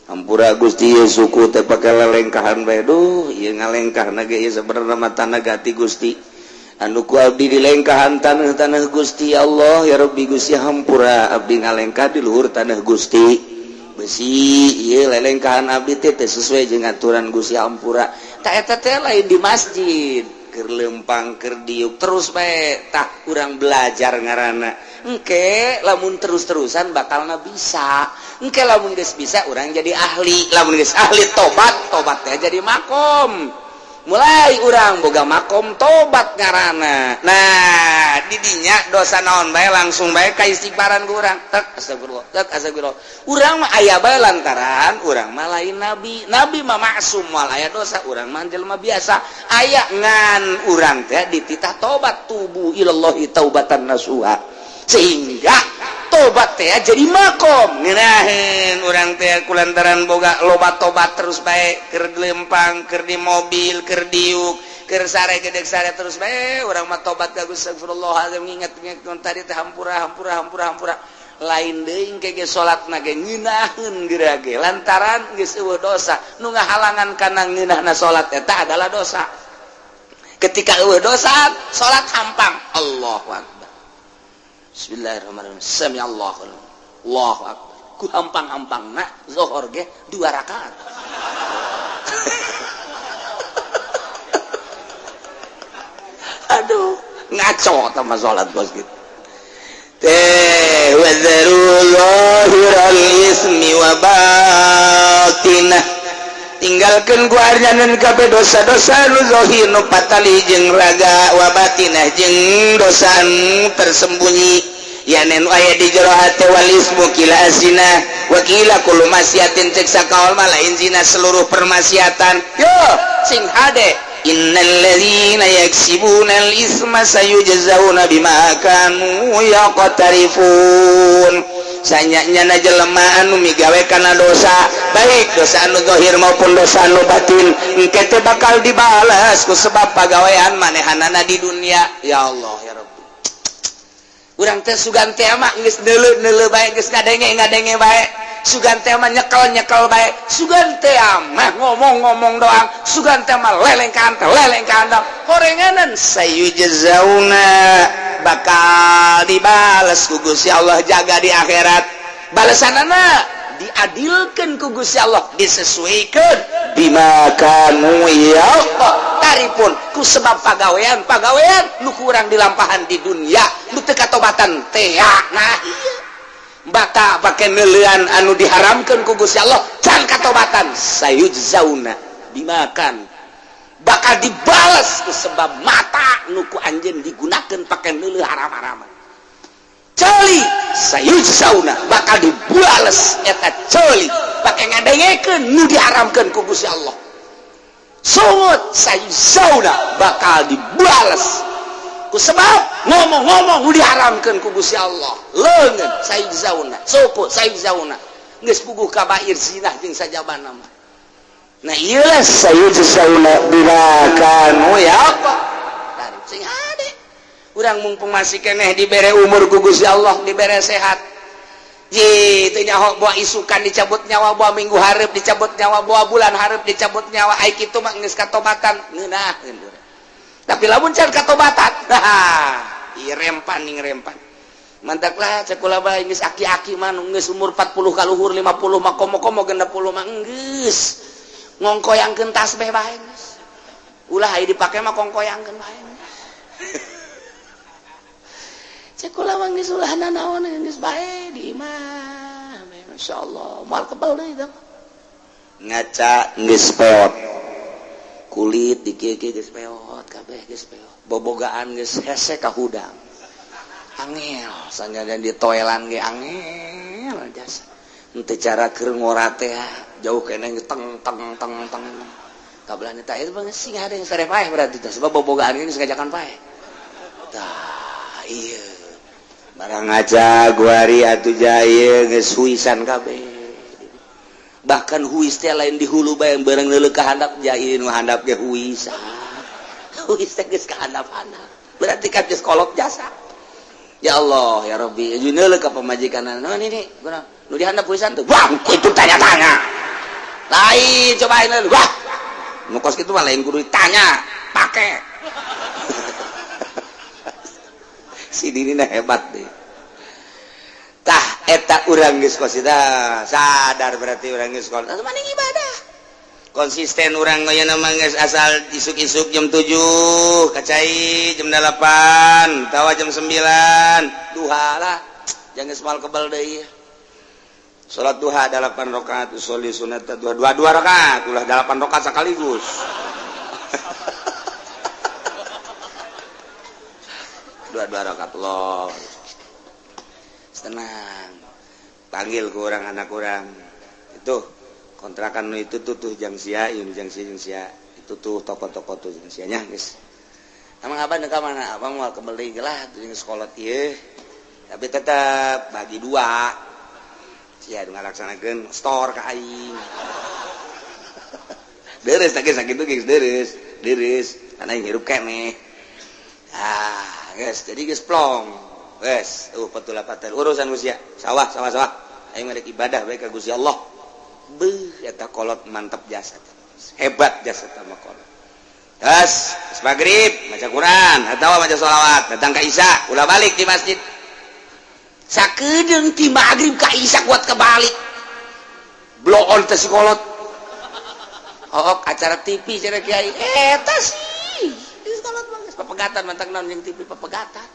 Hampura Gusti, ieu suku teh pake lelengkahan bae. Duh, ieu ngalengkah ge ieu sebenarnya mah tanah gati Gusti, anu ku abdi dilengkahan tanah-tanah Gusti. Allah ya Rabbi, Gusti, hampura abdi ngalengkah di luhur tanah Gusti. Besi ieu lelengkahan abdi teh teu sesuai jeung aturan Gusti, hampura. Tak eta teh lain di masjid, keur lempang, keur diuk terus bae. Tah, urang belajar ngaranna engke lamun terus-terusan bakalna bisa. Engke lamun geus bisa, urang jadi ahli. Lamun geus ahli tobat, tobat teh jadi makom. Mulai urang boga makom tobat ngaranna. Nah, didinya dosa naon bae langsung bae ka istighfaran ku urang, tek astagfirullah, tek astagfirullah. Urang mah aya bae lantaran urang mah lain nabi. Nabi mah maksum, moal aya dosa. Urang mah jelema biasa aya, ngan urang teh dititah tobat, tubu ilallahi taubatan nasuha, sehingga tobat teh jadi makom ngeunaheun urang teh kulantaran boga loba tobat terus bae. Keur lempang, keur di mobil, keur diuk, keur sare, gedek sare, terus bae urang mah tobat ka Gusti, astagfirullahaladzim, nginget-nginget tadi teh, hampura, hampura, hampura, hampura. Lain deui engke ge salatna ge ngeunaheun geura ge, lantaran geus eueuh dosa. Nu ngahalangan kana ngeunahna salat eta adalah dosa. Ketika eueuh dosa, salat hampang. Allahu akbar. Bismillahirrahmanirrahim. Sami Allahu, Allahu akbar. Ku hampang-hampang na zohor ge dua rakaat. Aduh, ngaco sama salat bos gitu. Teh wadharu zahiral ismi wa batinah, tinggalkan ku arjanan kabeh dosa-dosa nu zahir, nu patali jeung raga, wa batinah jeung dosa nu tersembunyi, yanen aya di jero hate. Wal ismu qila azina wa qila kullu maksiatin, cek sakaol mah lain zina, seluruh permaksiatan. Yo sing hade, innal ladzina yaksibuna al isma sayujzauna bima kanu yaqtarifun. Sanyanya jelema anu migawe kana dosa, baik dosa anu zahir maupun dosa anu batin, engke teh bakal dibalas ku sebab pagawean manehanana di dunia. Ya Allah ya Rabbi, urang teh sugan teh mah geus neuleu-neuleu bae, geus ngadenge-ngadenge bae, sugan teh mah nyekel-nyekel bae, sugan teh mah ngomong-ngomong doang, sugan teh mah lelengkahan teh lelengkahan doang, horenganan. Sayujzauna, bakal dibales ku Gusti Allah jaga di akhirat. Balasanana diadilkan ku Gusti Allah, disesuaikan bima kanu yaqtarifun, ku sebab pagawean pagawean nu kurang dilampahan di dunia, nu teu katobatan teh. Nah iya, baka pake neuleuan anu diharamkeun ku Gusti Allah, can katobatan, sayujzauna bimakan, bakal dibales ku sebab mata nu ku anjeun digunakeun pake neuleuh haram-haraman. Ceuli sayujzauna, bakal dibales eta ceuli pake ngadengekeun nu diharamkeun ku Gusti Allah. Sungut sayujzauna, bakal dibales ku sebab ngomong-ngomong nu diharamkeun ku Gusti Allah. Leungeun sayujzauna, suku sayujzauna, geus puguh kabair zinah jeung sajabana mah. Nah, iyalah, sayujzauna bima kanu yaqtarif. Sing hade urang, mumpung masih keneh dibere umur ku Gusti Allah, dibere sehat. Ji teu nyaho boa isukan dicabut nyawa, boa minggu hareup dicabut nyawa, boa bulan hareup dicabut nyawa. Ai kitu mah geus katobatan, ngeunaheun urang. Tapi lamun can katobatan, ieu rempan ning rempan. Mantaklah cek kula bae geus aki-aki mah nu geus umur 40 kaluhur 50 mah komo-komo 60 mah geus ngongkoyangkeun tasbih bae geus. Ulah aya dipake mah kongkoyangkeun bae. Cek kula mah geus ulah nanaon geus bae di imah. Masyaallah, moal kebal deui teh. Ngaca geus peot. Kulit di kieu geus peot kabeh geus peot. Bobogaan geus hese ka hudang. Angel sanajan di toelan ge angel jasa. Henteu cara keur ngora teh jauh keneh teng teng teng teng. Kabelah teh itu bang sing ada yang sare paeh berarti teh sebab bobogaan geus ngajakan paeh. Tah ieu. Barang ngaca guari atuh jaya geus huisan kabeh. Bahkan huis teh lain di hulu bae bareng leuleuk ka handap jaya nu handap ge huisan. Huis teh geus ka handap-handap. Berarti kan geus kolot jasa. Ya Allah ya Rabbi, neuleuh ka pamajikan naon ini guna nu dihandap huisan tuh. Wah, itu tanya-tanya. Lain cobain leuh. Wah. Nu kos kitu mah lain kudu ditanya, pake. Si Dini hebat deh. Tah eta urang geus kos sadar berarti urang geus kos. Mending ibadah. Konsisten urang aya mah geus asal isuk-isuk jam 7 kacai jam 8 tawa jam 9 duha lah. Jangan geus moal kebal deui. Salat duha 8 rakaat, usolli sunat duha 2 2 rakaat, ulah 8 rakaat sekaligus. Dua-dua rakaat Allah. Tenang. Panggil ke orang anak orang. Itu kontrakan itu tuh tuh jang sia, ini jang sia jang sia. Itu tuh toko-toko tuh jang sianya, guys. Emang abang ka mana? Abang mau kembali lah tuh jeung sekolah ieu. Tapi tetap bagi dua. Sia ngalaksanakeun store ka aing. Deres teh sakitu geus deres, deres. Karena aing hirup keneh. Ah, guys, jadi geus plong. Guys, patula patel urusan usia. Sawah, sawah, sawah. Aing mah ibadah bae ka Gusti Allah. Beuh, eta kolot mantap jasa. Hebat jasa teh mah kolot. Geus, maghrib maca Quran atawa maca sholawat, datang ka Isya, ulah balik di masjid. Sakedeung ti maghrib ka Isya kuat kebalik. Blow on teh si kolot. Oh, acara TV cenah kiai. Eta sih. Kolot mah geus papegatan mantak naon jeung TV papegatan.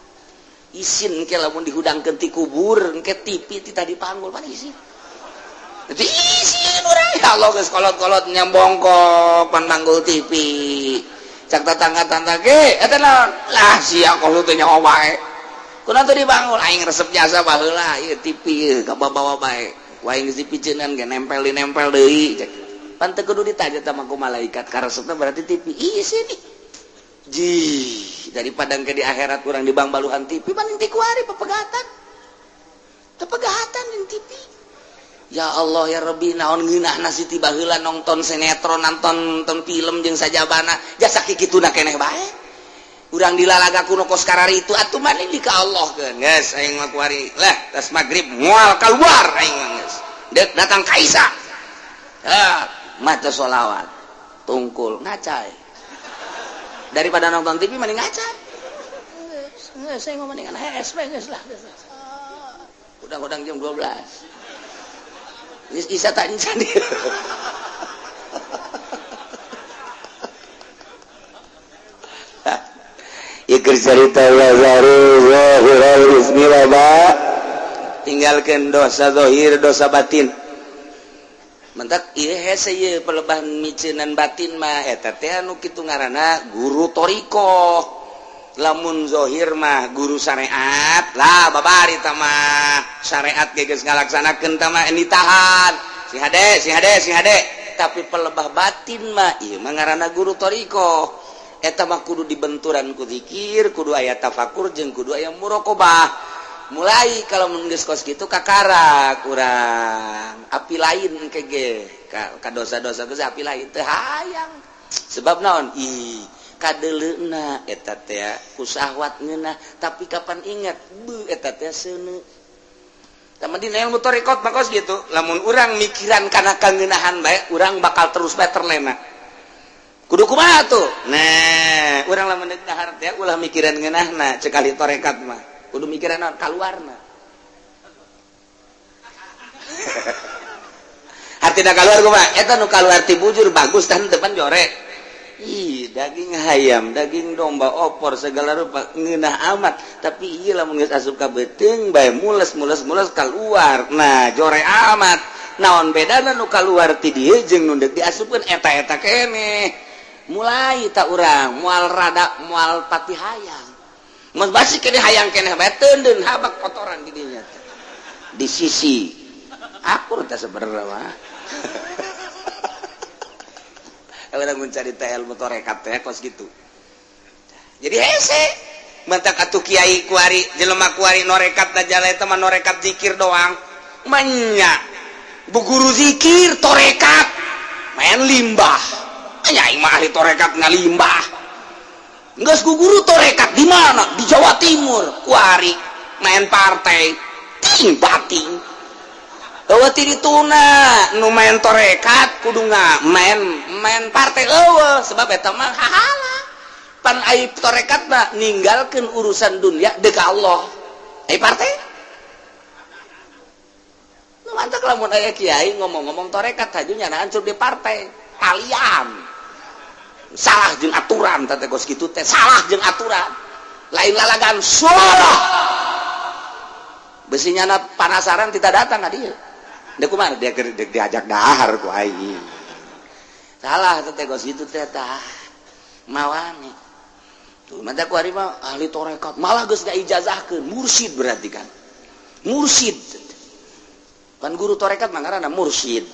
Isin ke lamun dihudangkeun ti kubur engke TV ti tadi panggul mana isin. Itu isin urang ya Allah geus kolot-kolot nyambongkok pan manggul TV. Cak tetangga-tetangga ge eta naon? Lah sia kolot teh nyawa wae. Kunaon teu dibangun aing resep jasa baheula ieu TV ieu kabawa bae. Wae geus dipiceunan ge nempel nempel deui cek. Pan teu kudu ditanya tah ku malaikat karesepna berarti TV. Isin ih. Jih, daripada ke di akhirat kurang di bang baluhan TV paling ti kuari pepegatan. Pepegatan jeung TV. Ya Allah ya Rabbi naon ngeunahna si ti baheula nonton sinetron nonton nonton film jeung sajabana jasa kikituna keneh bae. Urang dilalaga kuno kos karari itu atuh mah di ka Allah keun. Geus aing mah kuari. Lah tas magrib moal keluar aing mah geus. Deuk datang ka Isa. Ah, maca sholawat. Tungkul ngacai. Daripada nonton TV mending ngaca. Geus saya ngomong dengan HSP geus lah. Udang-udang jam 12. Geus isa tak encan. Ieu keur carita tinggalkeun dosa zahir dosa batin. Mentak ieu hese ieu pelebah miceunan batin mah eta teh anu kitu ngaranna guru thoriqoh. Lamun zahir mah guru syariat lah babari tah mah syariat ge geus ngalaksanakeun tah mah ditahan. Sing hade sing hade sing hade. Tapi pelebah batin mah ieu mah ngaranna guru thoriqoh. Eta mah kudu dibenturan ku zikir, kudu aya tafakur jeung kudu aya muraqabah. Mulai kalau mun geus kos kitu kakara kurang api lain engke ge ka dosa-dosa geus api lain teu hayang. Sebab naon? Ih, kadeuleuna eta teh ku syahwat ngeunah, tapi kapan ingat beuh eta teh seuneu. Tah dina ilmu thoriqot mah kos kitu, lamun urang mikiran kana kangeunahan bae, urang bakal terus bae terlena. Kudu kumaha tuh? Nah, urang lamun deuk dahar teh ulah mikiran ngeunahna cek ahli tarekat mah. Kudu mikiran naon kaluarna. Hartina kaluar kumaha? Eta nu kaluar ti bujur bagus tah depan jorek. Ih, daging hayam, daging domba, opor segala rupa ngeunah amat, tapi ieu lamun geus asup ka beuteung bae mules mules mules keluar. Nah, jore amat. Naon bedana nu kaluar ti dieu jeung nu deuk diasupkeun eta-eta keneh. Mulai tak urang moal rada moal pati hayang. Mun basi keneh hayang keneh bae teundeun habak kotoran di dinya. Di sisi akur teh sebenarnya mah. Orang mencari teh ilmu torekat teh kos gitu. Jadi hese mentak atuh kiai kuari jelema kuari norekat da jala eta mah norekat zikir doang. Manya bu guru zikir torekat main limbah. Nya aing mah ahli torekat ngalimbah. Geus ku guru torekat di mana? Di Jawa Timur kuari main partai ting bating. Eueuh ti dituna nu main torekat kudu main main partai eueuh sebab eta mah hahala. Pan ai torekat mah ninggalkeun urusan dunia deuk ka Allah. Ai partai nu mantak lamun aya kiai ngomong-ngomong torekat haju nyana hancur di partai kalian. Salah jeung aturan teh kos kitu teh salah jeung aturan. Lain lalagan salah. Besi nyana panasaran tidak datang ka dieu. Dek kumaha dia diajak dahar ku aing. Salah teh kos kitu teh tah. Mawani. Tuh mata ku ari mah ahli torekat malah geus ngaijazahkeun mursyid berarti kan. Mursyid. Kan guru torekat mah ngaranna mursyid.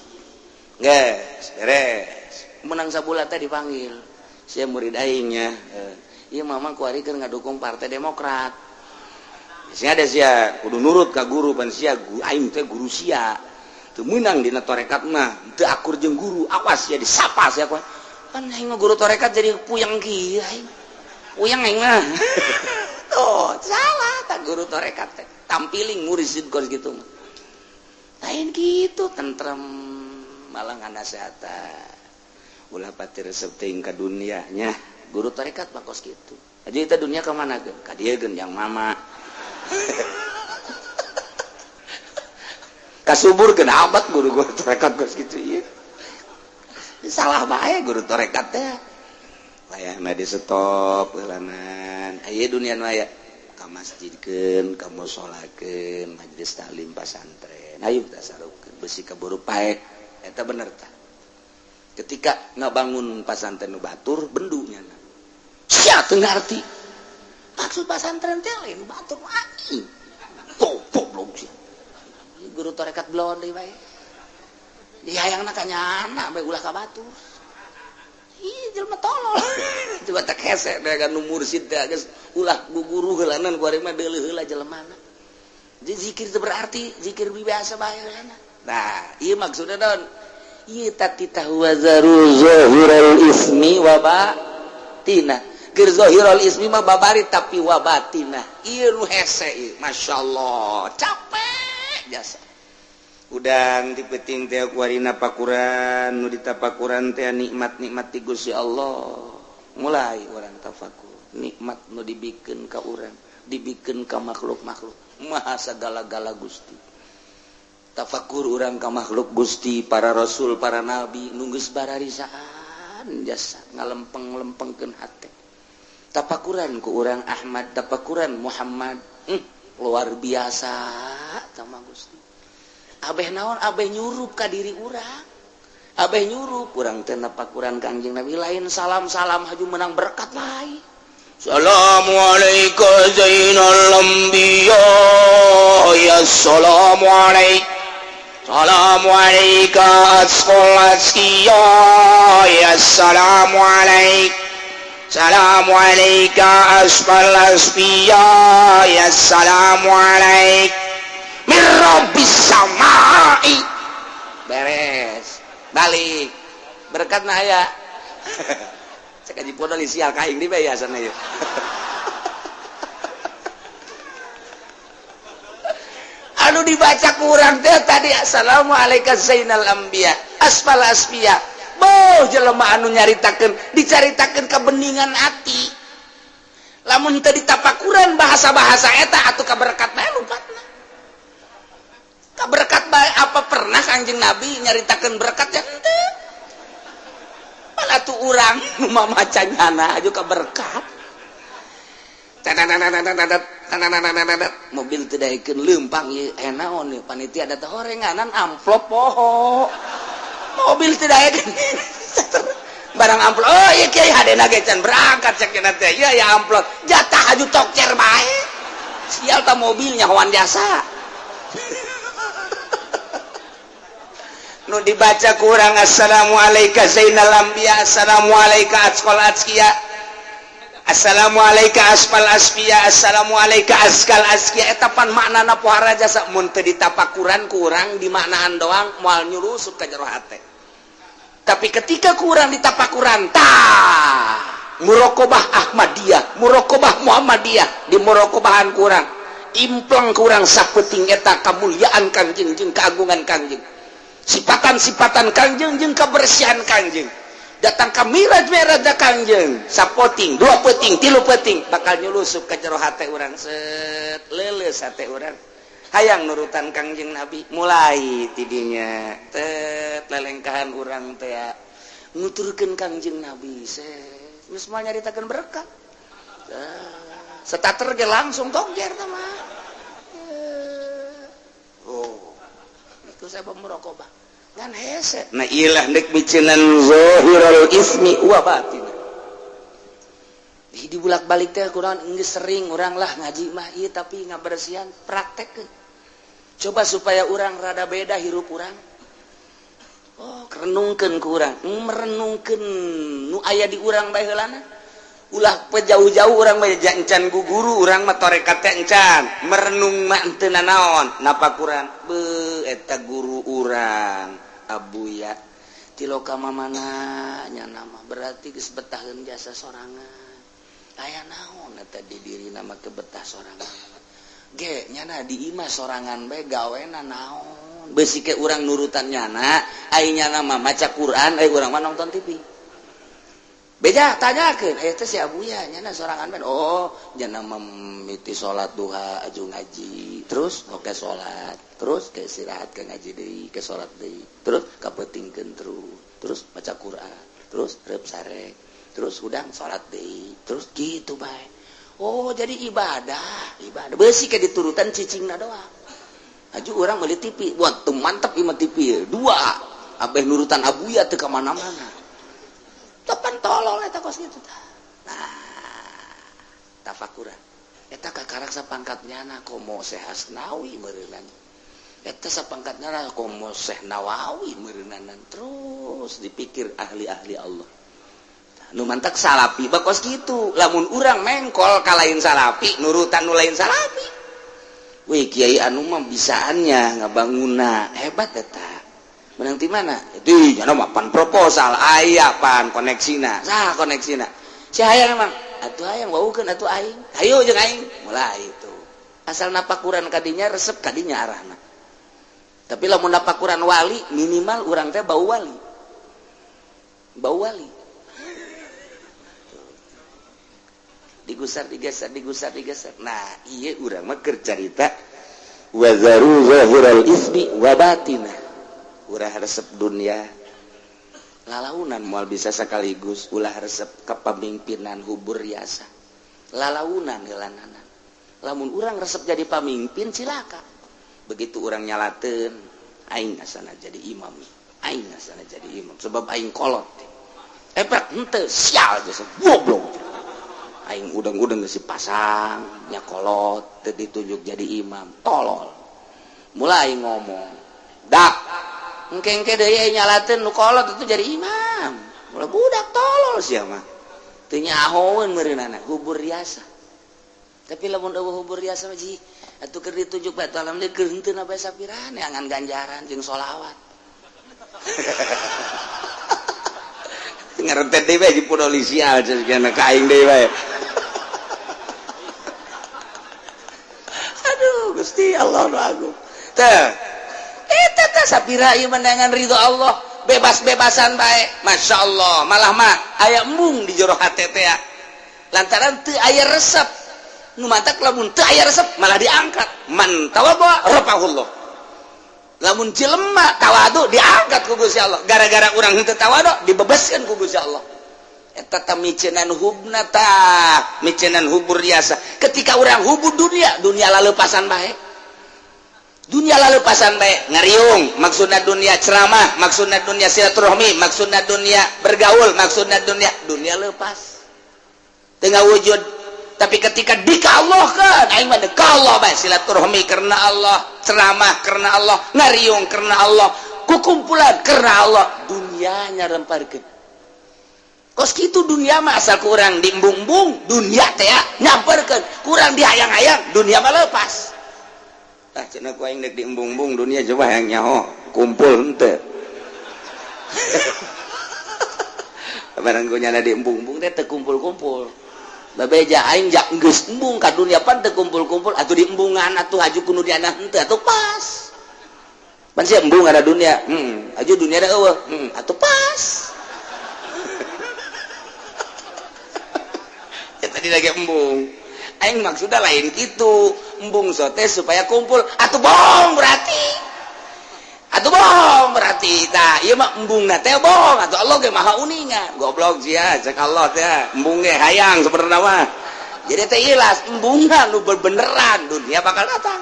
Geus beres. Menang sabulan teh dipanggil. Sia murid aingnya. Ieu mama ku ari keur ngadukung Partai Demokrat. Sia ada sia kudu nurut ka guru pan sia aing teh guru sia. Teu meunang dina torekat mah teu akur jeung guru awas sia disapa sia ku. Pan aing mah guru torekat jadi puyeng kieu aing. Puyeng aing mah. Tuh salah tak guru torekat teh. Tampiling mursyid kos kitu mah. Lain kitu tentrem malah nganasehatan. Ulah pati resep teuing ka dunia nya. Guru torekat mah kos kitu. Jadi kita dunia ka mana geun? Ka dieu geun yang mama. Kasubur kenapa guru guru torekat kos kitu ieu. Salah bae guru torekat teh. Layahna di stop heulanan. Aya dunia nu aya ka masjidkeun, ka musolakeun, majelis taklim pasantren. Ayo tasarufkeun besi kaburu paeh. Eta bener tah. Ketika ngabangun pasantren nu batur bendu nyana. Sia teu ngarti. Maksud pasantren teh lain batur aing. Goblok sia. Guru torekat blon deui bae. Dihayangna ka nyana bae ulah ka batur. Ih jelema tolol. Coba tak hese teh kan nu mursyid teh geus ulah guguru heulanan ku ari mah deuleuh heula jelemana. Jadi zikir teu berarti zikir biasa bae heulana. Nah, ieu maksudna naon? Ieu tati tahuwazaru zahiral ismi wa batina. Keur zahirul ismi mah babari tapi wa batina. Ieu nu hese ieu, masyaallah, capek jasa. Udang di peting teh kuarina pakuran nu ditapakuran teh nikmat-nikmat ti Gusti Allah. Mulai urang tafakur, nikmat nu dibikeun ka urang, dibikeun ka makhluk-makhluk. Maha sagala-gala Gusti. Tafakur urang ka makhluk Gusti, para rasul, para nabi nu geus bararisaan jasa ngalempeng-lempengkeun hate. Tafakuran ku urang Ahmad, tafakuran Muhammad. Luar biasa sama Gusti. Abeh naon abeh nyurup ka diri urang. Abeh nyurup urang teh napakuran Kangjeng Nabi lain salam-salam haju menang berkat lain. Assalamualaikum zainal anbiya ya assalamualaikum. Assalamualaikum asqal asqiya ya assalamualaikum. Assalamualaikum asqal asfiya ya assalamualaikum. Mirrobbis samai. Beres balik berkat nah ya. Cek aji podo sial kaing di bae sana ya. Anu dibaca kurang teh tadi assalamualaikum zainal anbiya asfal asfiya. Boh jelema anu nyaritakeun dicaritakeun kebeningan hati. Lamun teu ditapakuran bahasa-bahasa eta atuh kaberkat bae lupatna. Kaberkat bae. Apa pernah Kanjeng Nabi nyaritakeun berkat ya henteu? Malah tuh urang nu mamaca nyana aju kaberkat. Mobil teu daekeun leumpang ieu aya naon ieu panitia da teh horenganan amplop poho. Mobil teu daekeun barang amplop. Oh iya, kiai hadena ge can berangkat cek teh. Ieu aya amplop. Jatah aju tokcer bae. Sial ta mobilnya hoan jasa. Nu dibaca kurang assalamualaikum zainal anbiya, assalamualaikum atqal atqiya, assalamualaikum asfal asfiya, assalamualaikum azkal azkiya. Eta pan maknana pohara jasa. Mun teu ditapakuran kurang dimaknaan doang moal nyurusup ka jero hate. Tapi ketika kurang ditapakuran tah muraqabah Ahmadiyah, muraqabah Muhammadiyah, di muraqabahan kurang impleng kurang sapeting eta kamuliaan Kangjeng jeung keagungan Kangjeng, sipatan-sipatan Kangjeng jeung kebersihan Kangjeng. Datang ke miraj miraj Kangjeng sapoting, dua peting, tilu peting bakal nyulusup ke jero hate urang, set leuleus hate urang hayang nurutan Kangjeng Nabi. Mulai tidinya tet lelengkahan urang teh nuturkeun Kangjeng Nabi, set geus moal nyaritakeun berkat. Starter ge langsung tokjer tah mah. Oh itu saya muraqabah ngan hese. Nah ilah ndek miceunan zahirul ismi wa batin. Di bulak-balik teh kurang geus sering urang lah ngaji mah ieu, tapi ngabersihan praktekkeun. Coba supaya urang rada beda hirup urang. Oh, renungkeun ku urang, merenungkeun nu aya di urang bae heulana. Ulah jauh-jauh urang mah encan ku guru urang mah torekat teh encan merenung mah henteu nanaon napakuran be eta guru urang Abuya tiloka mamana nya nama berarti geus betaheun jasa sorangan. Aya naon eta di diri nama kebetah sorangan ge nyana di imah sorangan bae gawena naon beusi ke urang nurutan nyana. Ai nyana mah maca Quran, ai urang mah nonton TV. Beja tanyakeun aya teh si Abuya nyana sorangan bae. Oh, nyana mimiti salat duha aju ngaji terus, oke salat terus, ke istirahat, ke ngaji deui, ke salat deui terus, kapeutingkeun terus, terus maca Quran terus, reup sare terus, hudang salat deui terus, gitu bae. Oh, jadi ibadah ibadah beusi ke diturutan cicingna doang. Aju urang meuli TV buat tuh mantap ieu TV dua abeh nurutan Abuya teu ka mana-mana. Tepan tolol eta kos kitu tah. Nah, tafakuran eta kakarak sapangkat nyana komo Syekh Asnawi meureunan, eta sapangkat nyana komo Syekh Nawawi meureunanan. Terus dipikir ahli-ahli Allah nu mantak salapi bakos kitu. Lamun urang mengkol ka lain salapi, nurutan nu lain salapi, wih kiai anu mah bisaannya ngabanguna hebat eta menang ti mana di nyana mah pan proposal aya pan koneksina sah koneksina si hayang emang atuh hayang waukeun atuh aing hayu jeung aing. Mulai itu asal napakuran kadinya resep kadinya arahna. Tapi lamun napakuran wali minimal urang teh bau wali, bau wali digusar digeser, digusar digeser. Nah iya urang mah keur carita wazaru zahiral ismi wa batinah. Ulah resep dunia lalaunan moal bisa sekaligus. Ulah resep kepemimpinan hubur riasa lalaunan heulananan. Lamun urang resep jadi pamimpin cilaka. Begitu urang nyalateun aing asana jadi imam, aing asana jadi imam sebab aing kolot epek henteu sial jasa goblok aing udang-udang geus pasang nya kolot teu ditunjuk jadi imam tolol. Mulai ngomong dak engke-engke deui nyalateun nu kolot itu jadi imam. Mulai budak tolol sia mah teu nyahoeun meureunana hubur riasa. Tapi lamun eueuh hubur riasa mah ji atuh keur ditunjuk bae alhamdulillah keur henteu na bae sapirane angan ganjaran jeung sholawat. Ngarentet deui bae di polisi aja ka aing deui bae. Aduh Gusti Allah nu agung teh eta teh sapira ieu menangan ridho Allah bebas-bebasan bae. Masya Allah malah mah aya embung di jero hate teh. Lantaran teu aya resep. Nu matak lamun teu aya resep malah diangkat. Man tawadhu rafa'ahullah. Lamun jelema tawadu diangkat ku Gusti Allah. Gara-gara urang henteu tawadu dibebaskeun ku Gusti Allah. Eta tah micenan hubna, tah micenan hubbur riasa. Ketika urang hubbud dunia, dunia lalepasan bae. Dunia lalepasan bae, ngariung maksudna dunia, ceramah maksudna dunia, silaturahmi maksudna dunia, bergaul maksudna dunia, dunia lepas tengah wujud. Tapi ketika dikallahkan, aing mah Allah bae, silaturahmi karena Allah, ceramah karena Allah, ngariung karena Allah, kukumpulan karena Allah, dunianya remparkeun. Kos kitu dunia mah, asal kurang diembung-embung dunia teh nyamperkeun, kurang dihayang-hayang dunia mah lepas. Ah, cenah ku aing dek diembung-embung dunia, coba yang nyaho kumpul henteu. Barang ku nyana diembung-embung teh teu kumpul-kumpul. Babeja aing jak geus embung ka dunia pan teu kumpul-kumpul atuh, diembungan atuh haju ku nu diana henteu atuh pas. Pan sia embung ada dunia, haju dunia da eueuh, atuh pas. Ya tadi lagi embung. Aing maksudnya lain gitu. Embung sote supaya kumpul atuh bohong berarti. Atuh bohong berarti. Tah, ieu mah embungna teh bohong atuh, Allah ge maha uninga. Goblok sia cek Allah teh. Embung ge hayang sebenarnya mah. Jadi teh ilas embungna nu beneran dunia bakal datang.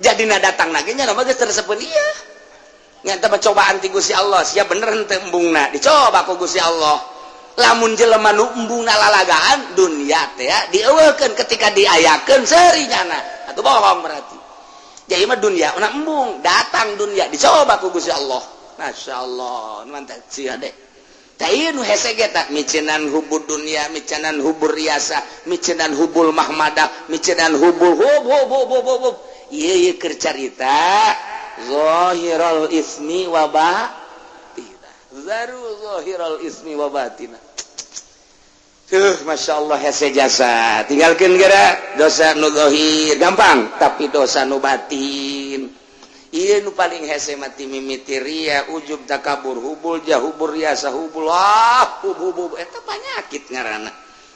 Jadi na datang lagi nya mah geus teresepeun ieu. Nya teh cobaan ti Gusti Allah, sia bener henteu embungna. Dicoba ku Gusti Allah. Lamun jelema nu embungna lalagaan dunia teh dieuweukeun, ketika diayakeun seuri nyana atuh bohong berarti. Jadi mah dunia una embung, datang dunia dicoba ku Gusti Allah. Masya Allah, mantap sia deh. Tah ieu nu hese ge tah micenan hubbud dunia, micenan hubbur riasa, micenan hubbul mahmadah, micenan hubbul hub hub hub hub hub. Ieu ieu keur carita zahiral ismi wa batina. Zaru zahiral ismi wa batina. Tuh, Masya Allah, hese jasa. Tinggalkan gara dosa nu zahir gampang, tapi dosa nu batin ieu nu paling hese mati mimiti ria, ujub, takabur, hubbul jah, hubbur riasa, hubbul ah hub hub hub, eta penyakit ngaranna.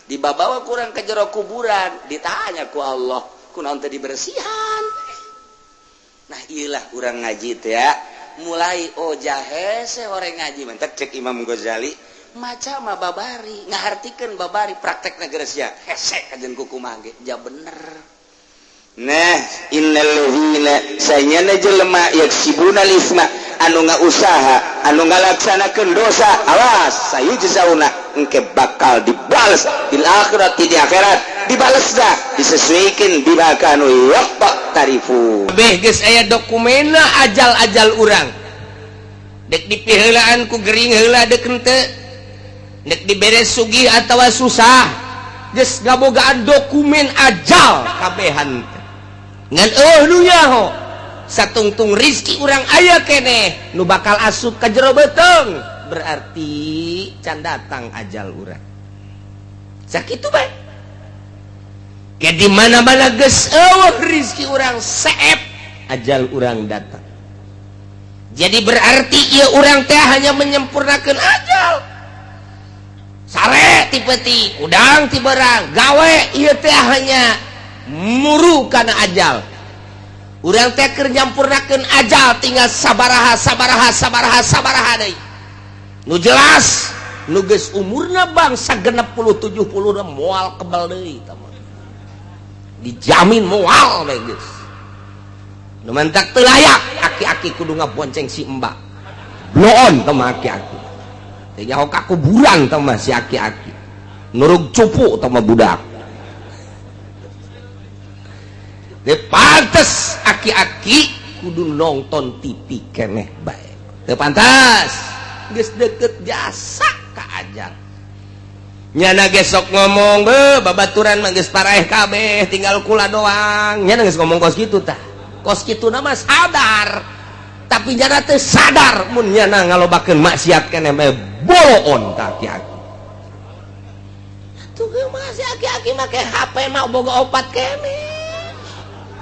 Dibabawa kurang ke jero kuburan, ditanya ku Allah, kunaon teh dibersihan. Nah, iyalah urang ngaji teh ya. Mulai oh hese orang ngaji mentek cek Imam Ghazali maca mah babari ngahartikeun, babari praktek negara sia hese kajen kukumaha ge ja bener. Nah, innal ladzina sanyana jelema yaksibuna isma anu ngausaha, anu ngalaksanakeun dosa, awas, sayujzauna engke bakal dibales bil akhirati, di akhirat dibales dah disesuaikan bima kanu yaqtarifu. Beh geus aya dokumenna ajal-ajal urang. Dek dipiheulaan ku gering heula dek henteu, dek dibere sugih atawa susah, geus ngabogaan dokumen ajal kabehan teh. Ngan eueuh nu nyaho satungtung rizki urang aya keneh nu bakal asup ka jero beuteung, berarti can datang ajal urang. Sakitu bae. Ke di mana-mana geus eueuh rizki urang seep, ajal urang datang. Jadi berarti ieu urang teh hanya menyempurnakan ajal. Sare ti peuting, udang ti berang, gawe ieu teh hanya muru kana ajal. Urang teh keur nyampurnakeun ajal, tinggal sabaraha sabaraha sabaraha sabaraha deui. Nu jelas nu geus umurna bangsa 60 70 moal kebal deui tah mah. Dijamin moal bae geus. Nu mantak teu layak aki-aki kudu ngabonceng si embak. Bloon tah mah aki-aki. Teu nyaho ka kuburan tah mah si aki-aki. Nurug cupu tah mah budak. Teu pantes aki-aki kudu nonton TV keneh bae. Teu pantas. Geus deket jasa ka ajal. Nyana gesok ngomong be babaturan mah geus paraeh kabeh, tinggal kula doang. Nyana geus ngomong kos kitu tah. Kos kitu mah sadar. Tapi nyana teu sadar mun nyana ngalobakeun maksiat keneh bae, boloon ka aki-aki. Tuh ge mah si aki-aki make HP mah boga opat keneh.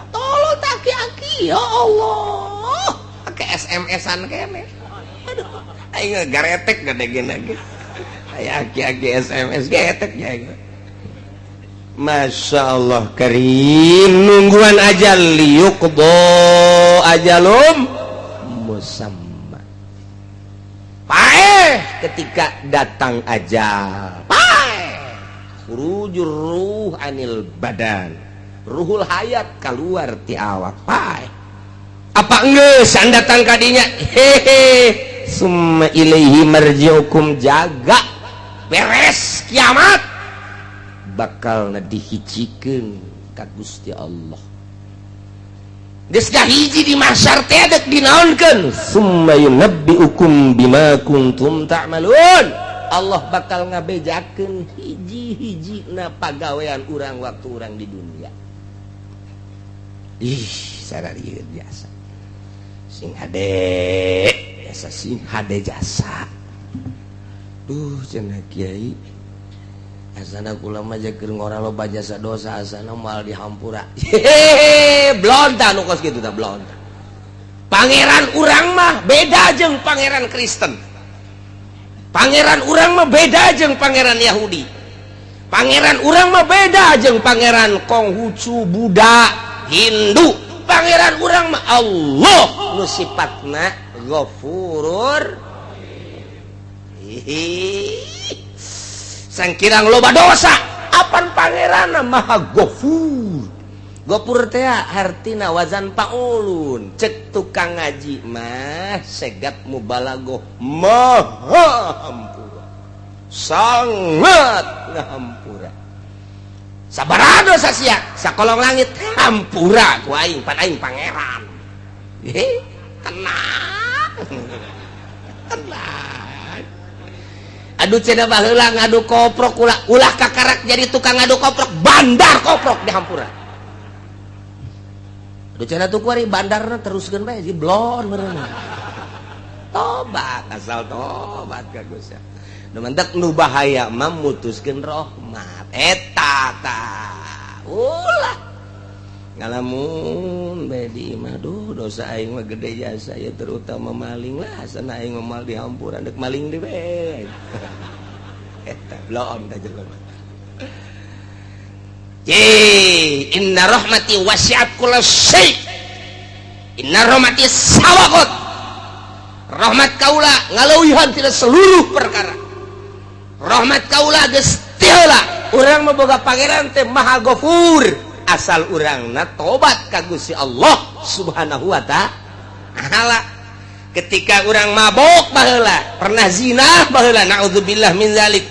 Tolol tah aki-aki, ya Allah. Make SMS-an keneh. Aduh, aing garetek gede gini. Aya aki-aki SMS getek ya. Masya Allah karim, nungguan ajal liyuqdo ajalum musamma. Paeh ketika datang ajal, paeh khurujur ruh anil badan, ruhul hayat keluar ti awak, paeh. Apa geus datang kadinya? Hehe, summa ilaihi marji'ukum, jaga beres kiamat bakal dihijikeun ka Gusti Allah. Geus hiji di mahsyar teh dek dinaonkeun? Summa yunabbiukum bima kuntum ta'malun. Allah bakal ngabejakeun hiji-hiji na pagawean urang waktu urang di dunia. Ih, sararieun biasa sing hade jasa, sing hade jasa. Duh, cenah kiai, asana kula mah keur ngora loba jasa dosa, asana moal dihampura. Hehehe, blonta nu kos kitu tah, blonta. Pangeran urang mah beda jeung pangeran Kristen, pangeran urang mah beda jeung pangeran Yahudi, pangeran urang mah beda jeung pangeran Konghucu, Buddha, Hindu. Pangeran urang mah Allah nu sifatna Ghafurur. Hihi, sangkirang loba dosa, apan pangeran maha gofur. Gofur teh hartina wazan paulun, cek tukang ngaji mah segat mubalagoh, maha hampura, sangat ngahampura. Sabaraha dosa sia sakolong langit, hampura ku aing, pan aing pangeran. Hehe, tenang tenang. Aduh, cenah baheula ngadu koprok, ulah ulah kakarak jadi tukang ngadu koprok, bandar koprok di hampura. Aduh, cenah tuh kuari bandarna teruskeun bae di blon meureun. Tobat, asal tobat ka Gusti. Nu mantak nu bahaya mah mutuskeun rahmat eta tah. Ulah ngalamun bae di imah, duh, dosa aing mah gede jasa ya, terutama maling lah, asana aing mah moal dihampura, dek maling deui bae. Eta blon tah jelema. Ye, inna rahmati wasi'at kulla syai. Inna rahmati sabaqat. Rahmat kaula ngaleuwihan tina seluruh perkara. Rahmat kaula geus ti heula. Urang mah boga pangeran teh Maha Ghafur. Asal urangna tobat ka Gusti Allah Subhanahu wa Ta'ala. Ketika urang mabok baheula, pernah zina baheula, naudzubillah min zalik.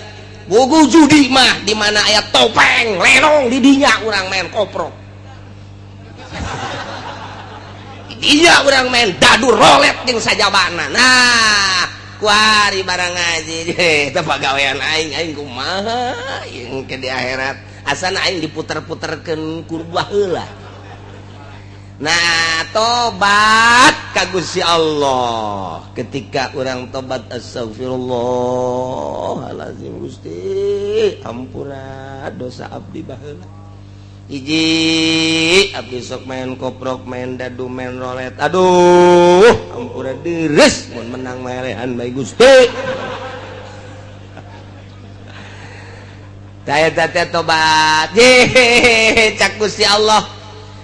Bogo judi mah di mana aya topeng, lenong, di dinya urang main koprok. Di dinya urang main dadu, rolet jeung sajabana. Nah, kuari barang ngaji eta pagawean aing, aing kumaha jeung ke di akhirat? Asana aing diputer-puterkeun kurba heula. Nah, tobat ka Gusti Allah. Ketika orang tobat, astagfirullahalazim, Gusti ampura dosa abdi baheula. Hiji abdi sok main koprok, main dadu, main rolet. Aduh, ampura deres mun menang melehan bae, Gusti. Daya teh tobat. Ye, cak Gusti Allah.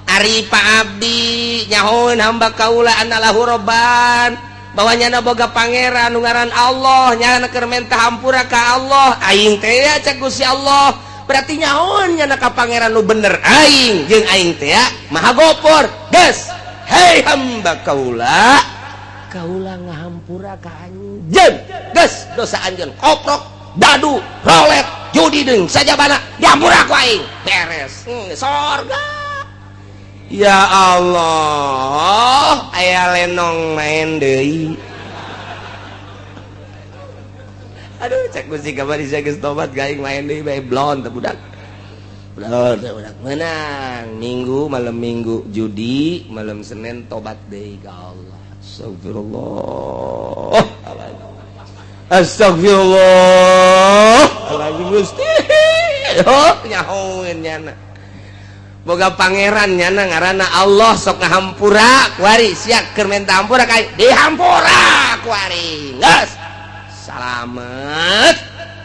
Ari Pak Abdi nyahoeun hamba kaula anallahu robban, bahwa nyana boga pangeran nu ngaran Allah, nyana keur menta hampura ka Allah. Aing teh ya, cak Gusti Allah, berarti nyahoeun nyana ka pangeran nu bener aing jeung aing teh ya Maha Gopor. Geus, hei hamba kaula, kaula ngahampura ka anjeun. Geus, dosa anjeun koprok, dadu, rolet, judi deung sajabana dihampura ku aing, beres. Sorga. Ya Allah, aya lenong main deui. Aduh, cek Gusti, kamari saya geus tobat gaing main deui bae, blon teh budak. Blon teh budak menang. Minggu malam Minggu judi, malam Senin tobat deui ka Allah. Astagfirullah. Astagfirullah. Alazim Gusti. Oh, nyahoeun nyana. Boga pangeran nyana ngaranna Allah, sok ngahampura kuari, sia keur menta hampura ka dihampura kuari. Geus. Salamet.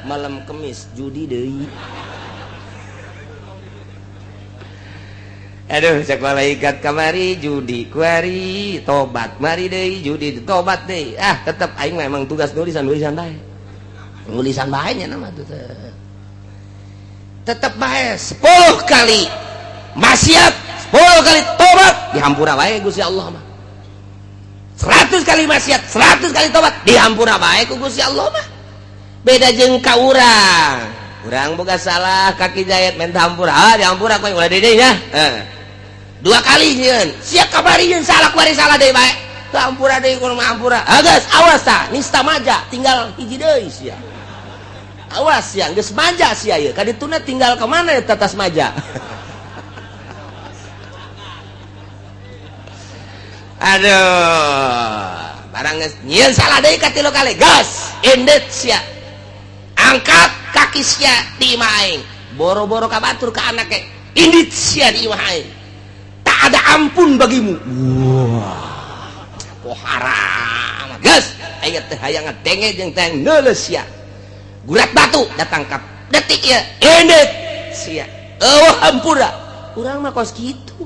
Malam Kemis judi deui. Aduh, cek malaikat, kamari judi, kuari tobat, mari deui judi, tobat deui. Ah, tetep aing memang tugas nulisan, nulisan bae, nulisan bae nya nama tuh. Tetep bae 10 kali maksiat, 10 kali tobat, dihampura bae Gusti Allah mah. 100 kali maksiat, 100 kali tobat, dihampura bae ku Gusti Allah mah. Beda jeung ka urang. Urang boga salah kaki jayat, minta hampura. Ah, dihampura ku ulah deui nya. Eh. Dua kali nyieun, sia kamari nyeun salah, kuari salah deui bae. Teu hampura deui, kudu hampura. Ah, geus, awas tah, nista maja, tinggal hiji deui sia. Awas sia, geus maja sia ieu. Kadituna tinggal ke mana eta tas maja? Aduh, barang geus nyieun salah deui katilu kali, gas, indet sia. Angkat kaki sia di imah aing. Boro-boro ka batur, ka anake. Indit sia di imah aing. Tak ada ampun bagimu. Wah, kok haram. Gas, aing teh hayang ngadenge jeung teh neuleus sia. Gurat batu datang ka detik ieu, indit sia. Eueuh hampura. Urang mah kos kitu.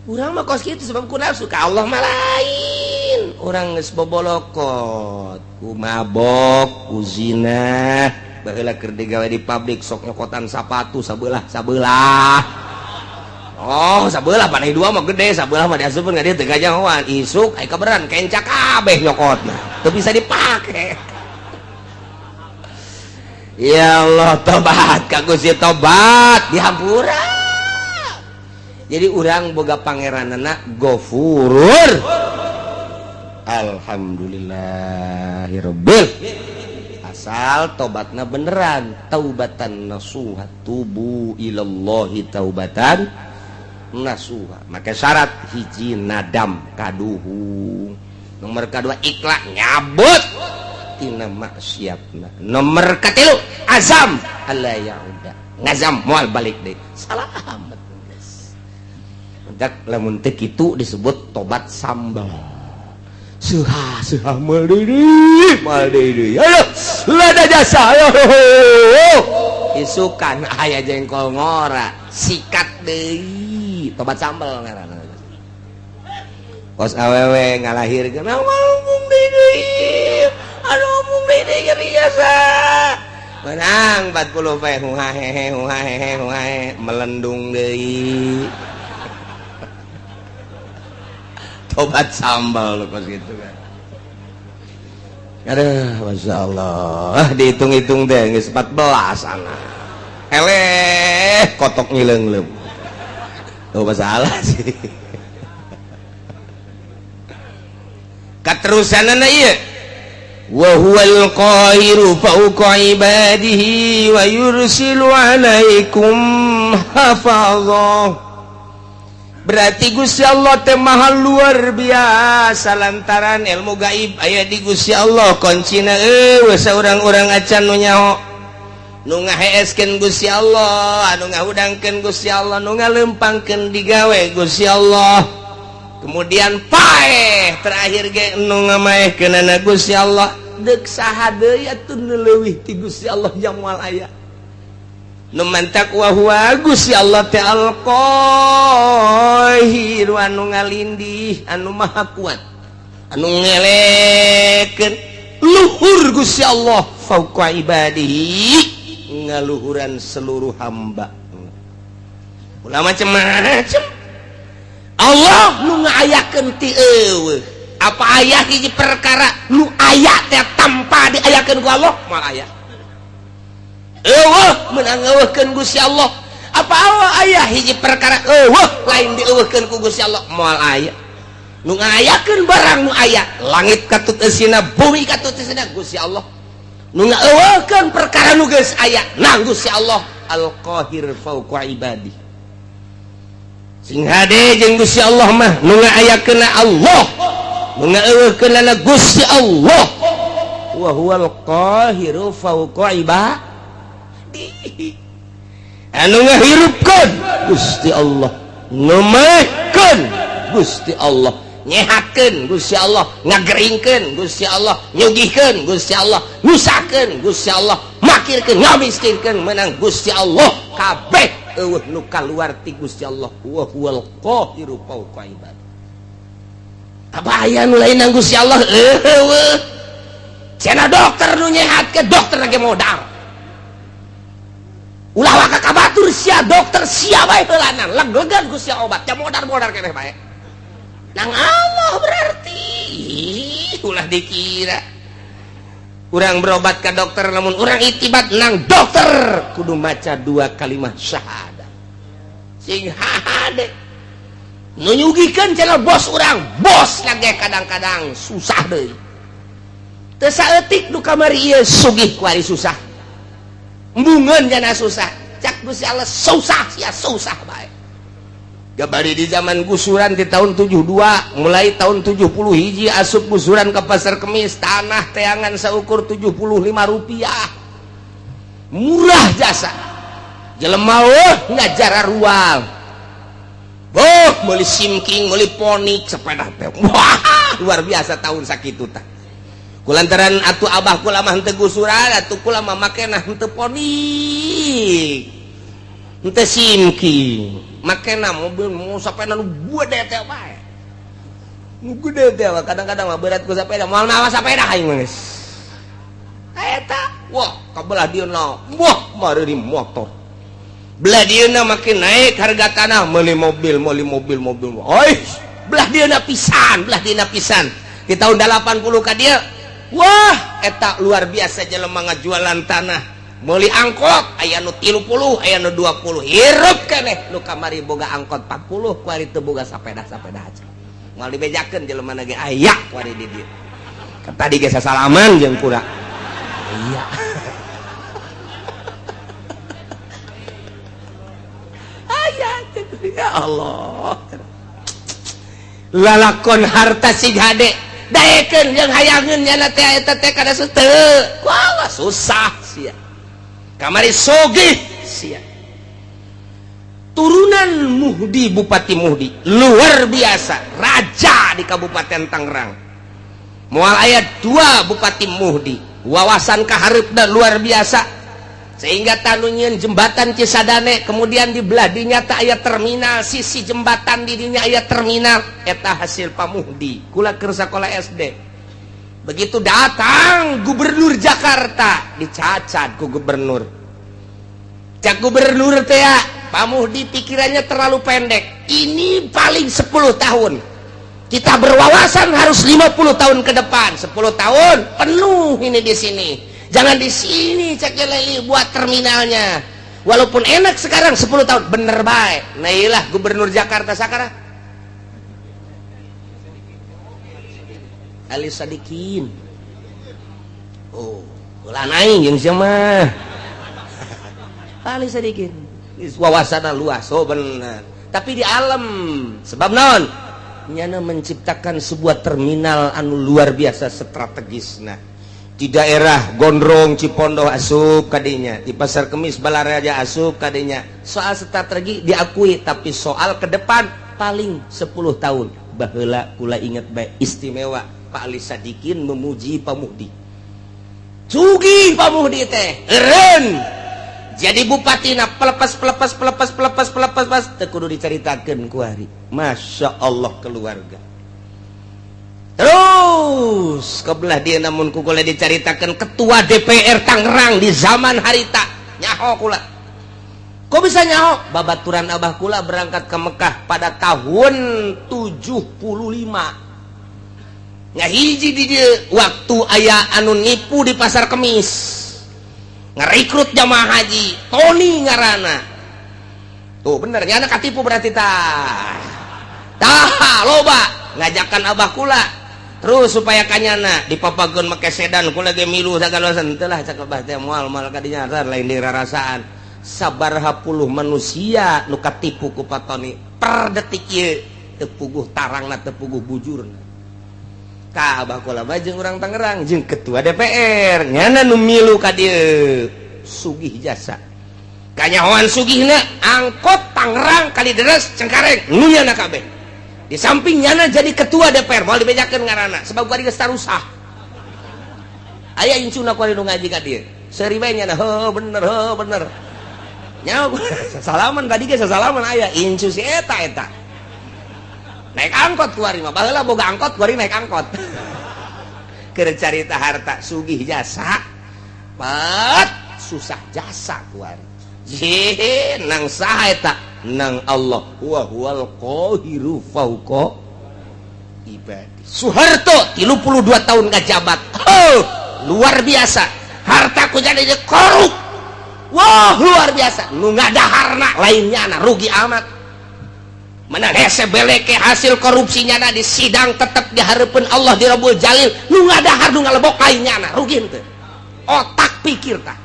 Urang mah kos kitu sebab ku nafsu, ka Allah mah lain. Urang geus bobolokot, ku mabok, ku zina. Baheula keur digawe di pabrik sok nyokotan sapatu sabelah sabelah. Oh, sabelah panai dua mah gede, sabelah mah diasupkeun ka dieu teu gajahoan. Isuk aya kaberan kenca kabeh nyokotna. Teu bisa dipake. Ya Allah, tobat ka Gusti, tobat dihampura. Jadi urang boga pangeranana Gofurur. Alhamdulillahirabbil. Asal tobatna beneran, taubatan nasuha, tubu ilallahi taubatan nasuha. Maka syarat hiji nadam kaduhung, nomor kedua ikhlas nyabut tina maksiatna, nomor katilu azam alla yauda, ngazam moal balik deui. Salamet geus. Mentak lamun teu kitu disebut tobat sambal. Suha suha moal deui, moal deui. Ayo lada jasa, ayo isukan aya jengkol ngora, sikat deui, tobat sambal ngaranna. Kos awewe ngalahirkeun, mung deui, aduh, mung deui nyeri jasa. Menang 40 pe, huhahehe huhahehe huhahe, melendung deui. Tobat sambal lu kos gitu kan. Aduh, Masya Allah, dihitung-hitung deh geus 14 anak. Eleh, kotok ngileung-leung. Tuh masalah sih. Katerusanana ieu. Wa huwal qahiru fawqa ibadihi wa yursilu alaikum hafazah. Berarti Gusti Allah teh maha luar biasa lantaran ilmu gaib aya di Gusti Allah, kuncina eueuh saurang-urang acan nu nyaho. Nu ngaheeskeun Gusti Allah, anu ngahudangkeun Gusti Allah, nu ngalempangkeun digawe Gusti Allah. Kemudian paeh terakhir ge nu ngamaehkeunana Gusti Allah. Deuk saha deui atuh nu leuwih ti Gusti Allah yang moal aya. Nu mantak wa huwa Gusti Allah teh al-Qahir, anu ngalindih, anu maha kuat, anu ngelekeun luhur Gusti Allah fauqa ibadihi, ngaluhuran seluruh hamba. Ulah macem-macem. Allah nu ngayakeun ti eueuh. Apa aya hiji perkara nu aya teh tanpa diayakeun ku Allah? Moal aya. Eueuh meunang eueuhkeun Gusti Allah. Apa Allah aya hiji perkara eueuh lain dieueuhkeun ku Gusti Allah? Moal aya. Nu ngayakeun barang nu aya, langit katut eusina, bumi katut eusina, Gusti Allah. Nu ngaeueuhkeun perkara nu geus aya, nang Gusti Allah Al-Qahir fauqa ibadi. Sing hade jeung Gusti Allah mah, nu ngaayakeunna Allah, nu ngaeueuhkeunna Gusti Allah. Wa huwal qahiru fauqa ibadi. Anu ngahirupkeun Gusti Allah, nu maehkeun Gusti Allah, nyehatkeun Gusti Allah, ngageringkeun Gusti Allah, nyugihkeun Gusti Allah, nyusahkeun Gusti Allah, makirkeun, ngamiskinkeun menang Gusti Allah kabeh. Euweuh nu kaluar ti Gusti Allah. Wa huwal qahiru fawqa ibad. Aya nu lain nang Gusti Allah? Euweuh. Cenah dokter nu nyehatkeun, dokter lagi modal. Ulah waka ka batur sia, dokter sia bae heulana leglegan ku sia obat ya, modar-modar keneh bae nang Allah. Berarti ulah dikira urang berobat ke dokter, namun urang itibat nang dokter kudu maca dua kalimat syahadat sing hade. Nu nyugihkeun cenah bos urang, bos lagi kadang-kadang susah deui. Teu saeutik nu kamari ieu sugih, kuari susah, embungeun jana susah. Cak Gusti Allah, susah sia, susah bae. Gabari di zaman gusuran di tahun 72, mulai tahun 70 hiji asup gusuran ke Pasar Kemis, tanah teangan seukur 75 rupiah, murah jasa. Jelema, oh, ngajara ruang. Oh, beli simking, beli Phoenix, sepeda teh wah luar biasa tahun sakitu tah. Kulantaran atuh abah kula mah henteu gusuran, atuh kula mah makena henteu Phoenix, henteu simking, makena mobil mau sepeda nu gede teh bae, nu gede teh. Kadang-kadang mah berat ku sepeda, moal mawa sepeda aing mah geus eta. Wah, kabelah dieuna, wah, mari di motor. Belah dieuna makin naik harga tanah, meuli mobil, meuli mobil, mobil. Oi, belah dieuna pisan, belah dieuna pisan di tahun 80 ka dieu. Wah, eta luar biasa, jelema ngajualan tanah, meuli angkot, aya nu 30, aya nu 20, hirup keneh. Nu kamari boga angkot 40, kuari teu boga sapeda-sapeda aja. Moal dibejakeun jelema ge aya kuari di dieu. Tadi ge sasalaman jeung kura. Iya. Aya, ya Allah. Lalakon harta sing hade daekeun jeung hayangeun nyana teh eta teh kada teu. Wah, susah sia. Kamari sogih sia. Turunan Muhdi, Bupati Muhdi luar biasa, raja di Kabupaten Tangerang. Moal aya dua Bupati Muhdi, wawasan kaharepna luar biasa sehingga tanu nyieun jembatan Cisadane. Kemudian di belah dinya tak aya terminal, sisi jembatan di dinya aya terminal, eta hasil Pak Muhdi. Kula keur sakola SD, begitu datang gubernur Jakarta, dicacat ku gubernur. Cak gubernur teh, "Pak Muhdi pikirannya terlalu pendek. Ini paling 10 tahun. Kita berwawasan harus 50 tahun ke depan. 10 tahun penuh ini di sini, jangan di sini," cek Leli, "buat terminalnya, walaupun enak sekarang 10 tahun." Bener baik. Nah, iyalah gubernur Jakarta sekarang Ali Sadikin. Oh, ulah aing jeung sia mah. Ali Sadikin wawasanna luas. Oh, bener, tapi di alam sebab naon nyana menciptakan sebuah terminal anu luar biasa strategis. Nah, di daerah Gondrong, Cipondoh asup kadinya, di Pasar Kemis, Balaraja asup kadinya. Soal strategi diakui, tapi soal ke depan paling 10 tahun. Baheula kula inget baik, istimewa Pak Ali Sadikin memuji Pak Muhdi. Sugih Pak Muhdi teh eureun jadi bupati na, pelepas pelepas pelepas pelepas pelepas pas teu kudu dicaritakeun ku hari. Masya Allah, keluarga terus kebelah dia. Namun ku kula dicaritakan ketua DPR Tangerang di zaman harita nyaho kula. Kok bisa nyaho? Babaturan abah kula berangkat ke Mekah pada tahun 75. Ngahiji di dia waktu aya anu nipu di Pasar Kemis, ngerekrut jamaah haji, Tony ngarana tuh. Bener nyana katipu berarti. Tah tah, loba ngajakan abah kula terus supaya kanyana dipapageun make sedan. Kula ge milu sagala. Teu lah, cak abah teh, moal moal kadinya lain dirarasaan. Sabaraha puluh manusia nu katipu ku Pak Tony per detik ieu teu puguh tarangna, teu puguh bujurna. Ka abah kula mah jeung urang Tangerang jeung ketua DPR nyana nu milu ka dieu, sugih jasa. Kanyahoan sugihna, angkot Tangerang, Kalideres, Cengkareng nu nyana kabeh. Di samping nyana jadi ketua DPR, moal dibejakeun ngaranna sebab kuari geus tarusah. Aya incuna kuari nu ngaji ka dieu, seuri bae nyana, heuh bener, heuh bener. Nyawa salaman tadi ge, salaman aya incu si eta eta naik angkot kuari mah. Baheula boga angkot, kuari naik angkot. Keur carita harta, sugih jasa pat, susah jasa kuari. Jih, nang saha eta? Nang Allah, wa huwal qahiru fauqa ibadi. Soeharto 32 tahun ngajabat, oh, luar biasa. Harta ku jadi korup, wah, luar biasa. Nu ngadaharna lainnya na, rugi amat. Mana hese beleke hasil korupsinya na, di sidang tetap diharapkan Allah di Rabbul Jalil. Nu ngadahar, nu ngalebok lainnya na, rugi henteu? Otak pikir tah,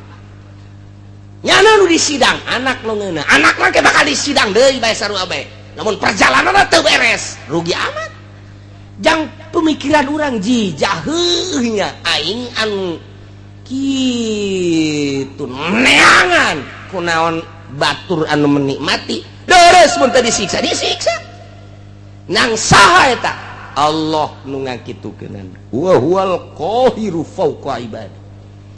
nyana nu di sidang, anak nu ngeuna, anak mah ke bakal di sidang deui bae, sarua bae. Namun perjalanan teu beres, rugi amat. Jang pemikiran orang ji jaheuhnya aing anu kitu neangan kunaon batur anu menikmati deres mun teu disiksa, disiksa nang saha eta? Allah nu ngakitukeun, wa huwal qahiru fauqa ibadi.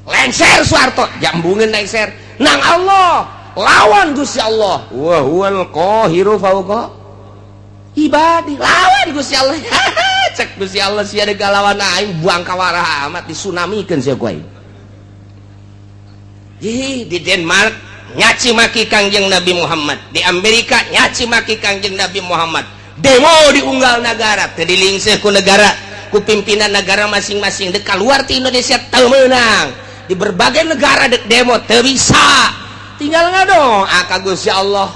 Lengser Soeharto, jambungeun lengser nang Allah, lawan Gusti Allah, wa huwal qahiru fauqa ibadi. Lawan Gusti Allah, cek Gusti Allah, sia deuk lawan aing, buang kawarah amat, disunamikeun sia ku aing. Ih, di Denmark nyaci maki Kangjeng Nabi Muhammad, di Amerika nyaci maki Kangjeng Nabi Muhammad, demo di unggal negara teu dilingseh ku negara, ku pimpinan negara masing-masing. Dek keluar ti Indonesia teu meunang, di berbagai negara dek demo teu bisa. Tinggal ngadoa ka Gusti Allah,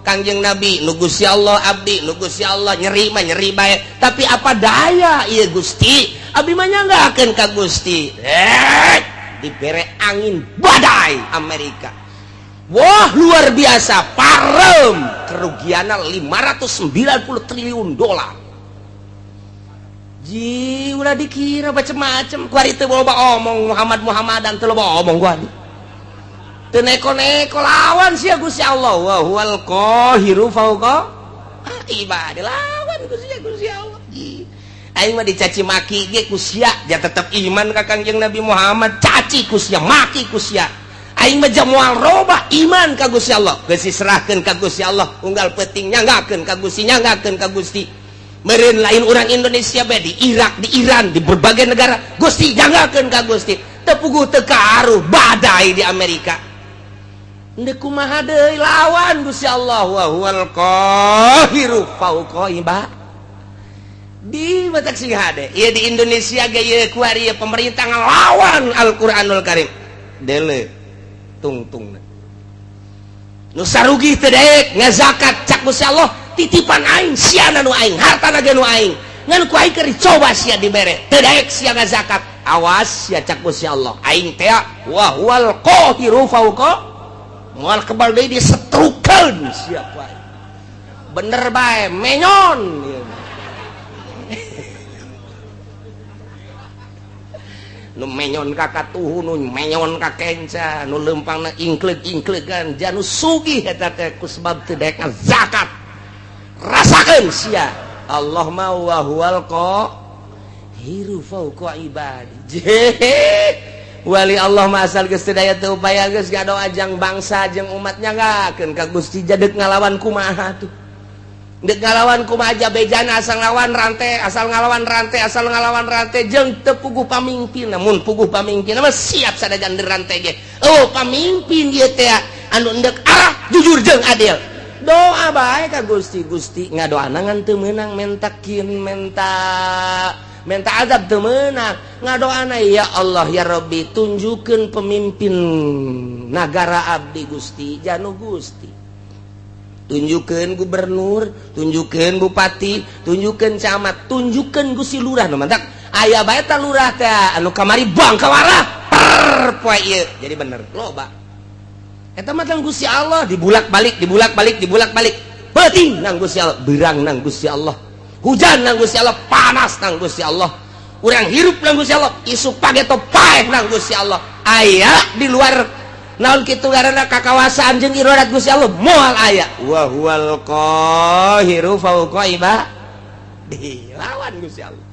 Kangjeng Nabi nu Gusti Allah, abdi nu Gusti Allah, nyeri mah nyeri bae, tapi apa daya ieu Gusti, abdi mah nyanggakeun ka Gusti. Eh, dibere angin badai Amerika, wah, luar biasa, parem, kerugiannya 590 triliun dolar. Ji, ulah dikira macem-macem. Kuari teu loba omong Muhammad Muhammadan, teu loba omong kuari. Teu neko-neko lawan sia Gusti Allah, wa huwal qahiru fauqa ibadi, lawan Gusti Gusti Allah. Ji. Aing mah dicaci maki ge ku sia, ja tetep iman ka Kangjeng Nabi Muhammad. Caci ku sia, maki ku sia, aing mah moal robah iman ka Gusti Allah. Geus diserahkeun ka Gusti Allah, unggal peuting nyanggakeun ka Gusti, nyanggakeun ka Gusti. Meureun lain orang Indonesia bae, di Irak, di Iran, di berbagai negara, Gusti, nyanggakeun ka Gusti. Teu puguh teu karuh badai di Amerika. Ndek kumaha deui, lawan Gusti Allah, wa huwal qahiru fauqa ibad di batak sing hade. Ieu di Indonesia ge ieu kuari ieu pemerintah ngelawan Al-Qur'anul Karim, dele tungtung nu sarugi teu daek ngazakat. Cak Gusti Allah, titipan aing, siana nu aing, hartana ge nu aing, ngan ku aing keur dicoba sia dibere, teu daek sia ngazakat, awas sia. Cak Gusti Allah, aing teh wa huwal qahiru fauqa, moal kebal deui, disetrukeun sia ku aing, bener bae menyon ieu. Nu menyon ka katuhu, nu menyon ka kenca, nu lempangna ingkleg-ingklegan, janu sugih eta teh ku sebab teu daek zakat. Rasakeun sia, Allah mah wa huwal qahiru fauqa ibadi. Wali Allah mah asal geus teu daya teu upaya, geus ngadoa jang bangsa jeung umatnya, nyanggakeun ka Gusti. Jadek ngalawan kumaha tuh? Dek ngalawan kumaha aja bejana, asal ngalawan rantai, asal ngalawan rantai, asal ngalawan rantai. Jeung teu puguh pamimpin, namun puguh pamimpin mah siap sadajan rantai ge. Oh, pamimpin ieu teh anu endek arah jujur jeung adil, doa bae ka Gusti. Gusti, ngadoana ngan teu meunang, mentakin menta menta azab teu meunang, ngadoana, ya Allah, ya Rabbi, tunjukkeun pemimpin nagara abdi Gusti, janu Gusti, tunjukkan gubernur, tunjukkan bupati, tunjukkan camat, tunjukkan Gusti lurah. Nu mantak aya bae ta lurah teh anu kamari buang kawarah per poe ieu jadi bener, loba eta mah. Gusti Allah dibulak-balik, dibulak-balik, dibulak-balik. Peuting nang Gusti Allah, berang nang Gusti Allah, hujan nang Gusti Allah, panas nang Gusti Allah, urang hirup nang Gusti Allah, isuk pageto paeh nang Gusti Allah. Aya di luar naon kitu karena kakawasaan jeung iradat Gusti Allah? Moal aya. Wa huwal qahiru fauqa ibadi, lawan Gusti Allah.